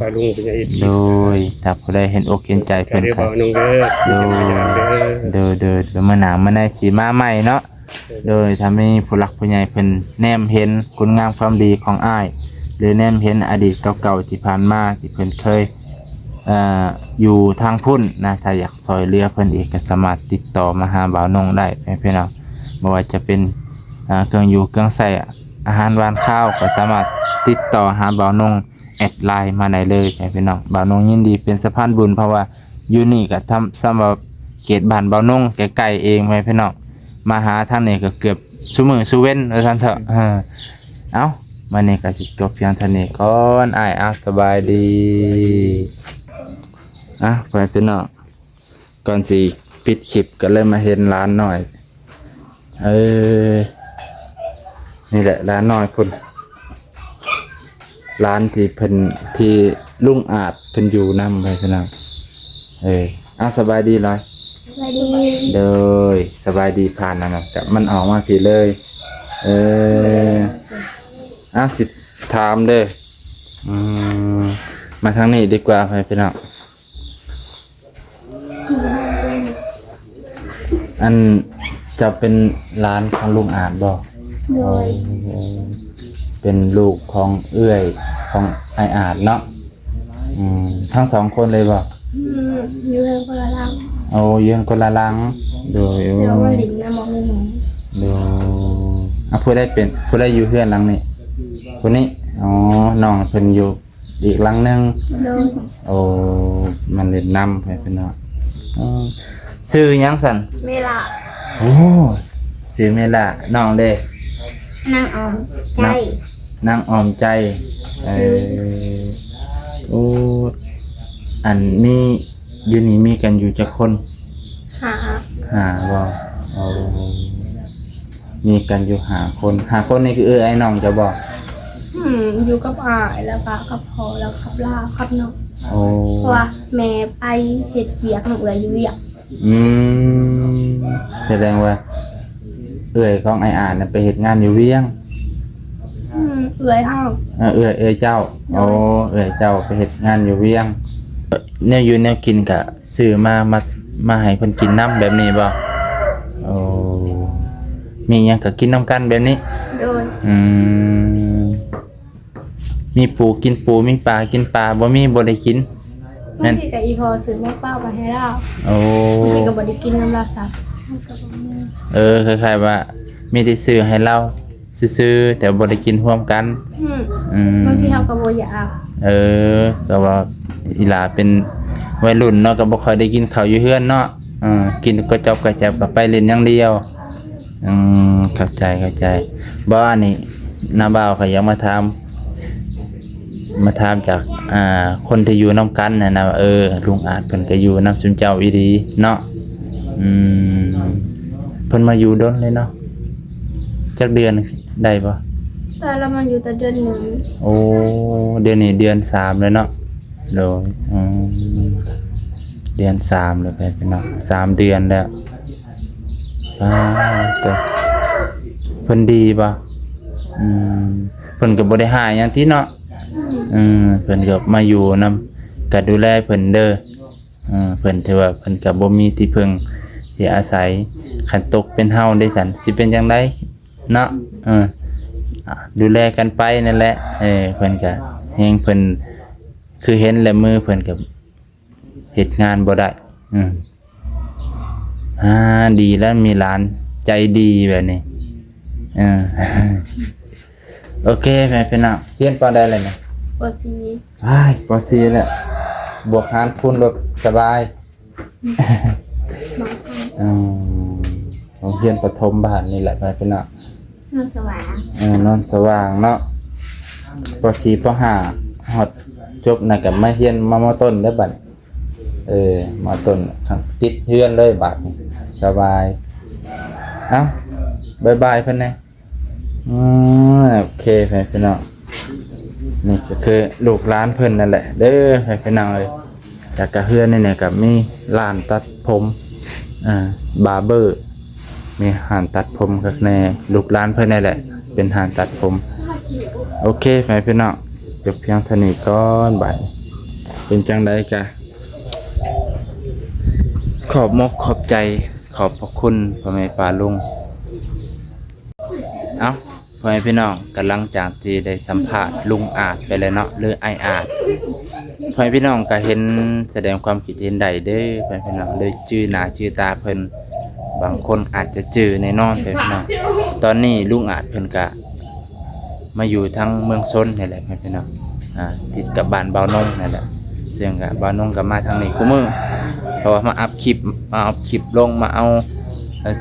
ປ້າລຸງເປັນຫຍັງອີກ. ໂດຍ ຖ້າຜູ້ໃດເຫັນອົກເຫັນໃຈເພິ່ນກໍ ໂດຍ ໂດຍ ໂດຍ ມື້ໜ້າມື້ໃນຊິມາໃໝ່ເນາະ. ໂດຍ ຖ້າມີຜູ້ຫຼັກຜູ້ໃຫຍ່ເພິ່ນແນມເຫັນຄຸນງາມຄວາມດີຂອງອ້າຍ ຫຼື ແນມເຫັນອະດີດເກົ່າໆທີ່ຜ່ານມາ ທີ່ເພິ່ນເຄີຍ ເອີ ຢູ່ທາງພຸ້ນນະ, ຖ້າຢາກຊ່ອຍເຫຼືອເພິ່ນອີກ ກໍສາມາດຕິດຕໍ່ມາຫາບ່າວນົງໄດ້ ແມ່ນພີ່ນ້ອງ. ບໍ່ວ່າຈະເປັນ ເອີ ເຄື່ອງຢູ່ເຄື່ອງໃຊ້ ອາຫານຫວານຄາວ ກໍສາມາດຕິດຕໍ່ຫາບ່າວນົງ ແອັດໄລນ໌ມາໄດ້ເລີຍ ແມ່ນພີ່ນ້ອງ. ບ່າວນົງຍິນດີເປັນສະພານບຸນ ເພາະວ່າຢູ່ນີ້ກໍທຳ ສ່ຳວ່າເຂດບ້ານບ່າວນົງໃກ້ໆເອງ ແມ່ນພີ່ນ້ອງ. ມາຫາທາງນີ້ກໍເກືອບຊຸມື້ຊຸເວັນວ່າຊັ້ນເຖາະ. ເອີ ເອົ້າ ມື້ນີ້ກໍຊິຈົບພຽງເທົ່ານີ້ກ່ອນ ອ້າຍ. ເອົ້າ ສະບາຍດີ. ອ່ະ ພໍ່ແມ່ພີ່ນ້ອງ ກ່ອນຊິປິດຄລິບກໍເລີຍມາເຫັນຫຼານນ້ອຍ. ເອີ ນີ້ແຫຼະຫຼານນ້ອຍພຸ້ນ ຫຼານທີ່ເພິ່ນ ທີ່ລຸງອາດເພິ່ນຢູ່ນຳ ພໍ່ແມ່ພີ່ນ້ອງ. ເອີ ເອົາ ສະບາຍດີຫຼາຍ. ສະບາຍດີ. ໂດຍ ສະບາຍດີ. ຜ່ານອັນນັ້ນກະ ມັນອອກມາພີ້ເລີຍ. ເອີ ເອົາ ຊິຖາມເດີ. ອືມ ມາທາງນີ້ດີກວ່າ ພໍ່ແມ່ພີ່ນ້ອງ. ອັນ ເຈົ້າເປັນຫຼານຂອງລຸງອາດບໍ່? ໂດຍ. ໂອ້ ເປັນລູກຂອງເອື້ອຍຂອງອ້າຍອາດເນາະ. ອືມ ທັງສອງຄົນເລີຍບໍ່? ອືມ ຢູ່ເຮືອນຄົນລະຫຼັງ. ໂອ້ ຢູ່ເຮືອນຄົນລະຫຼັງ. ໂດຍ. ໂອ້ ແຕ່ວ່າມາຫຼິ້ນນຳໝໍ້. ໂດຍ. ອ່າ ຜູ້ໃດເປັນ ຜູ້ໃດຢູ່ເຮືອນຫຼັງນີ້? ຜູ້ນີ້. ອໍ ນ້ອງເພິ່ນຢູ່ ອີກຫຼັງໜຶ່ງ. ໂດຍ. ໂອ້ ມັນເຫຼັ້ນນຳໄປເພິ່ນເນາະ. ເອີ ຊື່ຫຍັງຊັ້ນ? ເມລາ. ໂອ້ ຊື່ເມລາ. ນ້ອງເດ? ນາງອອມໃຈ. ນາງ ນາງອອມໃຈ. ເອີ ໂອ້ ອັນ ມີ ຢູ່ນີ້ມີກັນຢູ່ຈັກຄົນ? ຫ້າ. ຫ້າບໍ່? ໂອ້ ມີກັນຢູ່ຫ້າຄົນ. ຫ້າຄົນນີ້ຄືເອື້ອຍອ້າຍນ້ອງເຈົ້າບໍ່? ອືມ ຢູ່ກັບອ້າຍ ແລ້ວກະກັບພໍ່ ແລ້ວກັບຫຼ້າ ກັບນ້ອງ. ໂອ້ ເພາະວ່າແມ່ໄປເຮັດວຽກນຳເອື້ອຍຢູ່ວຽງ. ອືມ ສະແດງວ່າເອື້ອຍຂອງອ້າຍອາດນະໄປເຮັດງານຢູ່ວຽງ. ອືມ ເອື້ອຍເຮົາ. ເອີ ເອື້ອຍ ເອື້ອຍເຈົ້າ. ໂດຍ. ໂອ້ ເອື້ອຍເຈົ້າໄປເຮັດງານຢູ່ວຽງ. ແນວຢູ່ແນວກິນກະຊື້ມາ ມາ ມາໃຫ້ເພິ່ນກິນນຳແບບນີ້ບໍ່? ໂອ້ ມີຫຍັງກະກິນນຳກັນແບບນີ້? ໂດຍ. ອືມ ມີປູກິນປູ ມີປາກິນປາ ບໍ່ມີບໍ່ໄດ້ກິນ. ບາງທີກະອີ່ພໍ່ຊື້ໝົກປາໄປໃຫ້ລາວ. ໂອ້ ບາງທີກະບໍ່ໄດ້ກິນນຳລາວຊ້ຳ. ເອີ ຄ້າຍໆວ່າມີແຕ່ຊື້ໃຫ້ລາວ ຊື່ໆ ແຕ່ບໍ່ໄດ້ກິນຮ່ວມກັນ. ອືມ ອືມ ບາງທີເຮົາກໍບໍ່ຢາກ. ເອີ ກໍວ່າອີ່ຫຼ້າເປັນໄວລຸ້ນເນາະ ກໍບໍ່ຄ່ອຍໄດ້ກິນເຂົ້າຢູ່ເຮືອນເນາະ. ເອີ ກິນກະຈອບກະແຈບ ກໍໄປຫຼິ້ນຢ່າງດຽວ. ອືມ ເຂົ້າໃຈ ເຂົ້າໃຈ. ບໍ່ ອັນນີ້ ນ້າບ່າວຂ້ອຍຢາກມາຖາມ ມາຖາມຈາກ ອ່າ ຄົນທີ່ຢູ່ນຳກັນຫັ້ນນະ ວ່າ ເອີ ລຸງອາດເພິ່ນກໍຢູ່ນຳຊຸມເຈົ້າອີ່ຫຼີເນາະ. ອືມ ເພິ່ນມາຢູ່ດົນເລີຍເນາະ ຈັກເດືອນໄດ້ບໍ່? ແຕ່ລາວມາຢູ່ແຕ່ເດືອນໜຶ່ງ. ໂອ້ ດຽວນີ້ເດືອນສາມແລ້ວເນາະ. ໂດຍ. ອືມ ເດືອນສາມແລ້ວ ໄປເນາະ ສາມເດືອນແລ້ວ. ປາດໂທ້ ເພິ່ນດີບໍ່? ອືມ ເພິ່ນກໍບໍ່ໄດ້ຫາຫຍັງຕິເນາະ. ອືມ ເພິ່ນກໍມາຢູ່ນຳ ກໍດູແລເພິ່ນເດີ. ເອີ ເພິ່ນຖືວ່າເພິ່ນກໍບໍ່ມີທີ່ເພິ່ງທີ່ອາໄສ. ຄັນຕົກເປັນເຮົາເດຊັ້ນ ຊິເປັນຈັ່ງໃດເນາະ? ເອີ ດູແລກັນໄປນັ້ນແຫຼະ. ເອີ ເພິ່ນກໍແຮງເພິ່ນ ຄືເຫັນແລ້ວມືເພິ່ນກໍເຮັດງານບໍ່ໄດ້. ອືມ ອ່າ ດີແລ້ວ ມີຫຼານໃຈດີແບບນີ້. ເອີ ໂອເຄ ແມ່ພີ່ນ້ອງ ຮຽນປານໃດແລ້ວນີ້? ປໍສີ່. ອ້າຍ ປໍສີ່ແລ້ວ ບວກຫານຄູນລົດສະບາຍ. ອືມ ໂຮງຮຽນປະຖົມບ້ານນີ້ແຫຼະ ແມ່ພີ່ນ້ອງ. ໂນນສະຫວ່າງ. ເອີ ໂນນສະຫວ່າງເນາະ. ປໍສີ່ ປໍຫ້າ ຮອດຈົບນະ ກໍມາຮຽນ ມາ ມໍຕົ້ນເດີ້ບັດ. ເອີ ມໍຕົ້ນ ຕິດເຮືອນເລີຍບັດນີ້ ສະບາຍ. ເອົ້າ ບາຍບາຍເພິ່ນແດ່. ອືມ ໂອເຄ ແມ່ພີ່ນ້ອງ ນີ້ກໍຄືລູກຫຼານເພິ່ນນັ້ນແຫຼະເດີ ແມ່ພີ່ນ້ອງເອີຍ. ແລ້ວກະເຮືອນນີ້ນະກະມີຮ້ານຕັດຜົມ ອາ ບາເບີ ມີຮ້ານຕັດຜົມຄັກແນ່ ລູກຫຼານເພິ່ນນີ້ແຫຼະເປັນຮ້ານຕັດຜົມ. ໂອເຄ ພໍ່ແມ່ພີ່ນ້ອງ ຈົບພຽງເທົ່ານີ້ກ່ອນ ບາດນີ້ເປັນຈັ່ງໃດກະ ຂອບມົກຂອບໃຈ ຂອບພະຄຸນພໍ່ແມ່ປ້າລຸງ. ເອົ້າ ພໍ່ແມ່ພີ່ນ້ອງ ກະຫຼັງຈາກທີ່ໄດ້ສຳພາດລຸງອາດໄປແລ້ວເນາະ ຫຼືອ້າຍອາດ ພໍ່ແມ່ພີ່ນ້ອງກະເຫັນສະແດງຄວາມຄິດເຫັນໄດ້ເດີ ພໍ່ແມ່ພີ່ນ້ອງ ຫຼືຈື່ໜ້າຈື່ຕາເພິ່ນ ບາງຄົນອາດຈະຈື່ແນ່ນອນ ພໍ່ແມ່ພີ່ນ້ອງ. ຕອນນີ້ລຸງອາດເພິ່ນກະມາຢູ່ທາງເມືອງຊົນນີ້ແຫຼະ ພໍ່ແມ່ພີ່ນ້ອງ ອາ ຕິດກັບບ້ານບ່າວນົງນັ້ນແຫຼະ ເຊິ່ງກະບ່າວນົງກະມາທາງນີ້ຄູ່ມື້ ເພາະວ່າມາອັບຄລິບ ມາອັບຄລິບລົງ ມາເອົາ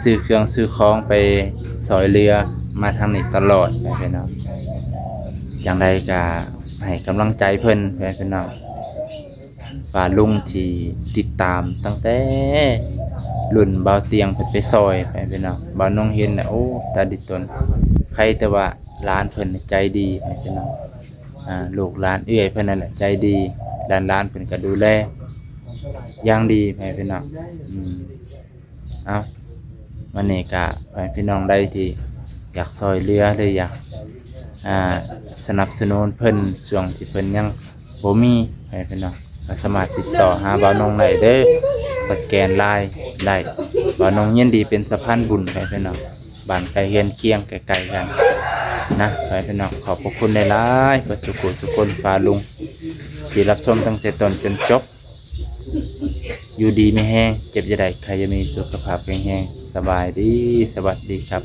ຊື້ເຄື່ອງຊື້ຂອງໄປຊ່ອຍເຫຼືອ ມາທາງນີ້ຕະຫຼອດ ພໍ່ແມ່ພີ່ນ້ອງ. ຈັ່ງໃດກະໃຫ້ກຳລັງໃຈເພິ່ນ ພໍ່ແມ່ພີ່ນ້ອງ ປ້າລຸງທີ່ຕິດຕາມຕັ້ງແຕ່ລຸ້ນບ່າວຕຽງເພິ່ນໄປຊ່ອຍ ພໍ່ແມ່ພີ່ນ້ອງ. ບ່າວນົງເຫັນແລ້ວ ໂອ້ ຕາດິດຕົນ ໃຄແຕ່ວ່າຫຼານເພິ່ນໃຈດີ ພໍ່ແມ່ພີ່ນ້ອງ ອາ ລູກຫຼານເອື້ອຍເພິ່ນນັ້ນແຫຼະໃຈດີ ຫຼານໆເພິ່ນກະດູແລຢ່າງດີ ພໍ່ແມ່ພີ່ນ້ອງ. ອືມ ເອົ້າ ມື້ນີ້ກະໃຫ້ພີ່ນ້ອງໃດທີ່ຢາກຊ່ອຍເຫຼືອ ຫຼືຢາກ ອາ ສະໜັບສະໜູນເພິ່ນ ຊ່ວງທີ່ເພິ່ນຍັງບໍ່ມີ ໃຫ້ພີ່ນ້ອງກະສາມາດຕິດຕໍ່ຫາບ່າວນົງໄດ້ເດີ ສະແກນລາຍໄດ້ ບ່າວນົງຍິນດີເປັນສະພານບຸນ ໃຫ້ພີ່ນ້ອງ ບ້ານໃກ້ເຮືອນຄຽງໃກ້ໆກັນນະ ໃຫ້ພີ່ນ້ອງ. ຂອບພະຄຸນຫຼາຍໆ ເບິດສູ່ຜູ້ສູ່ຄົນ ປ້າລຸງ ທີ່ຮັບຊົມຕັ້ງແຕ່ຕົ້ນຈົນຈົບ. ຢູ່ດີມີແຮງ ເຈັບຢ່າໄດ້ ໄຂ້ຢ່າມີ ສຸຂະພາບແຂງແຮງ. ສະບາຍດີ ສະຫວັດດີຄັບ.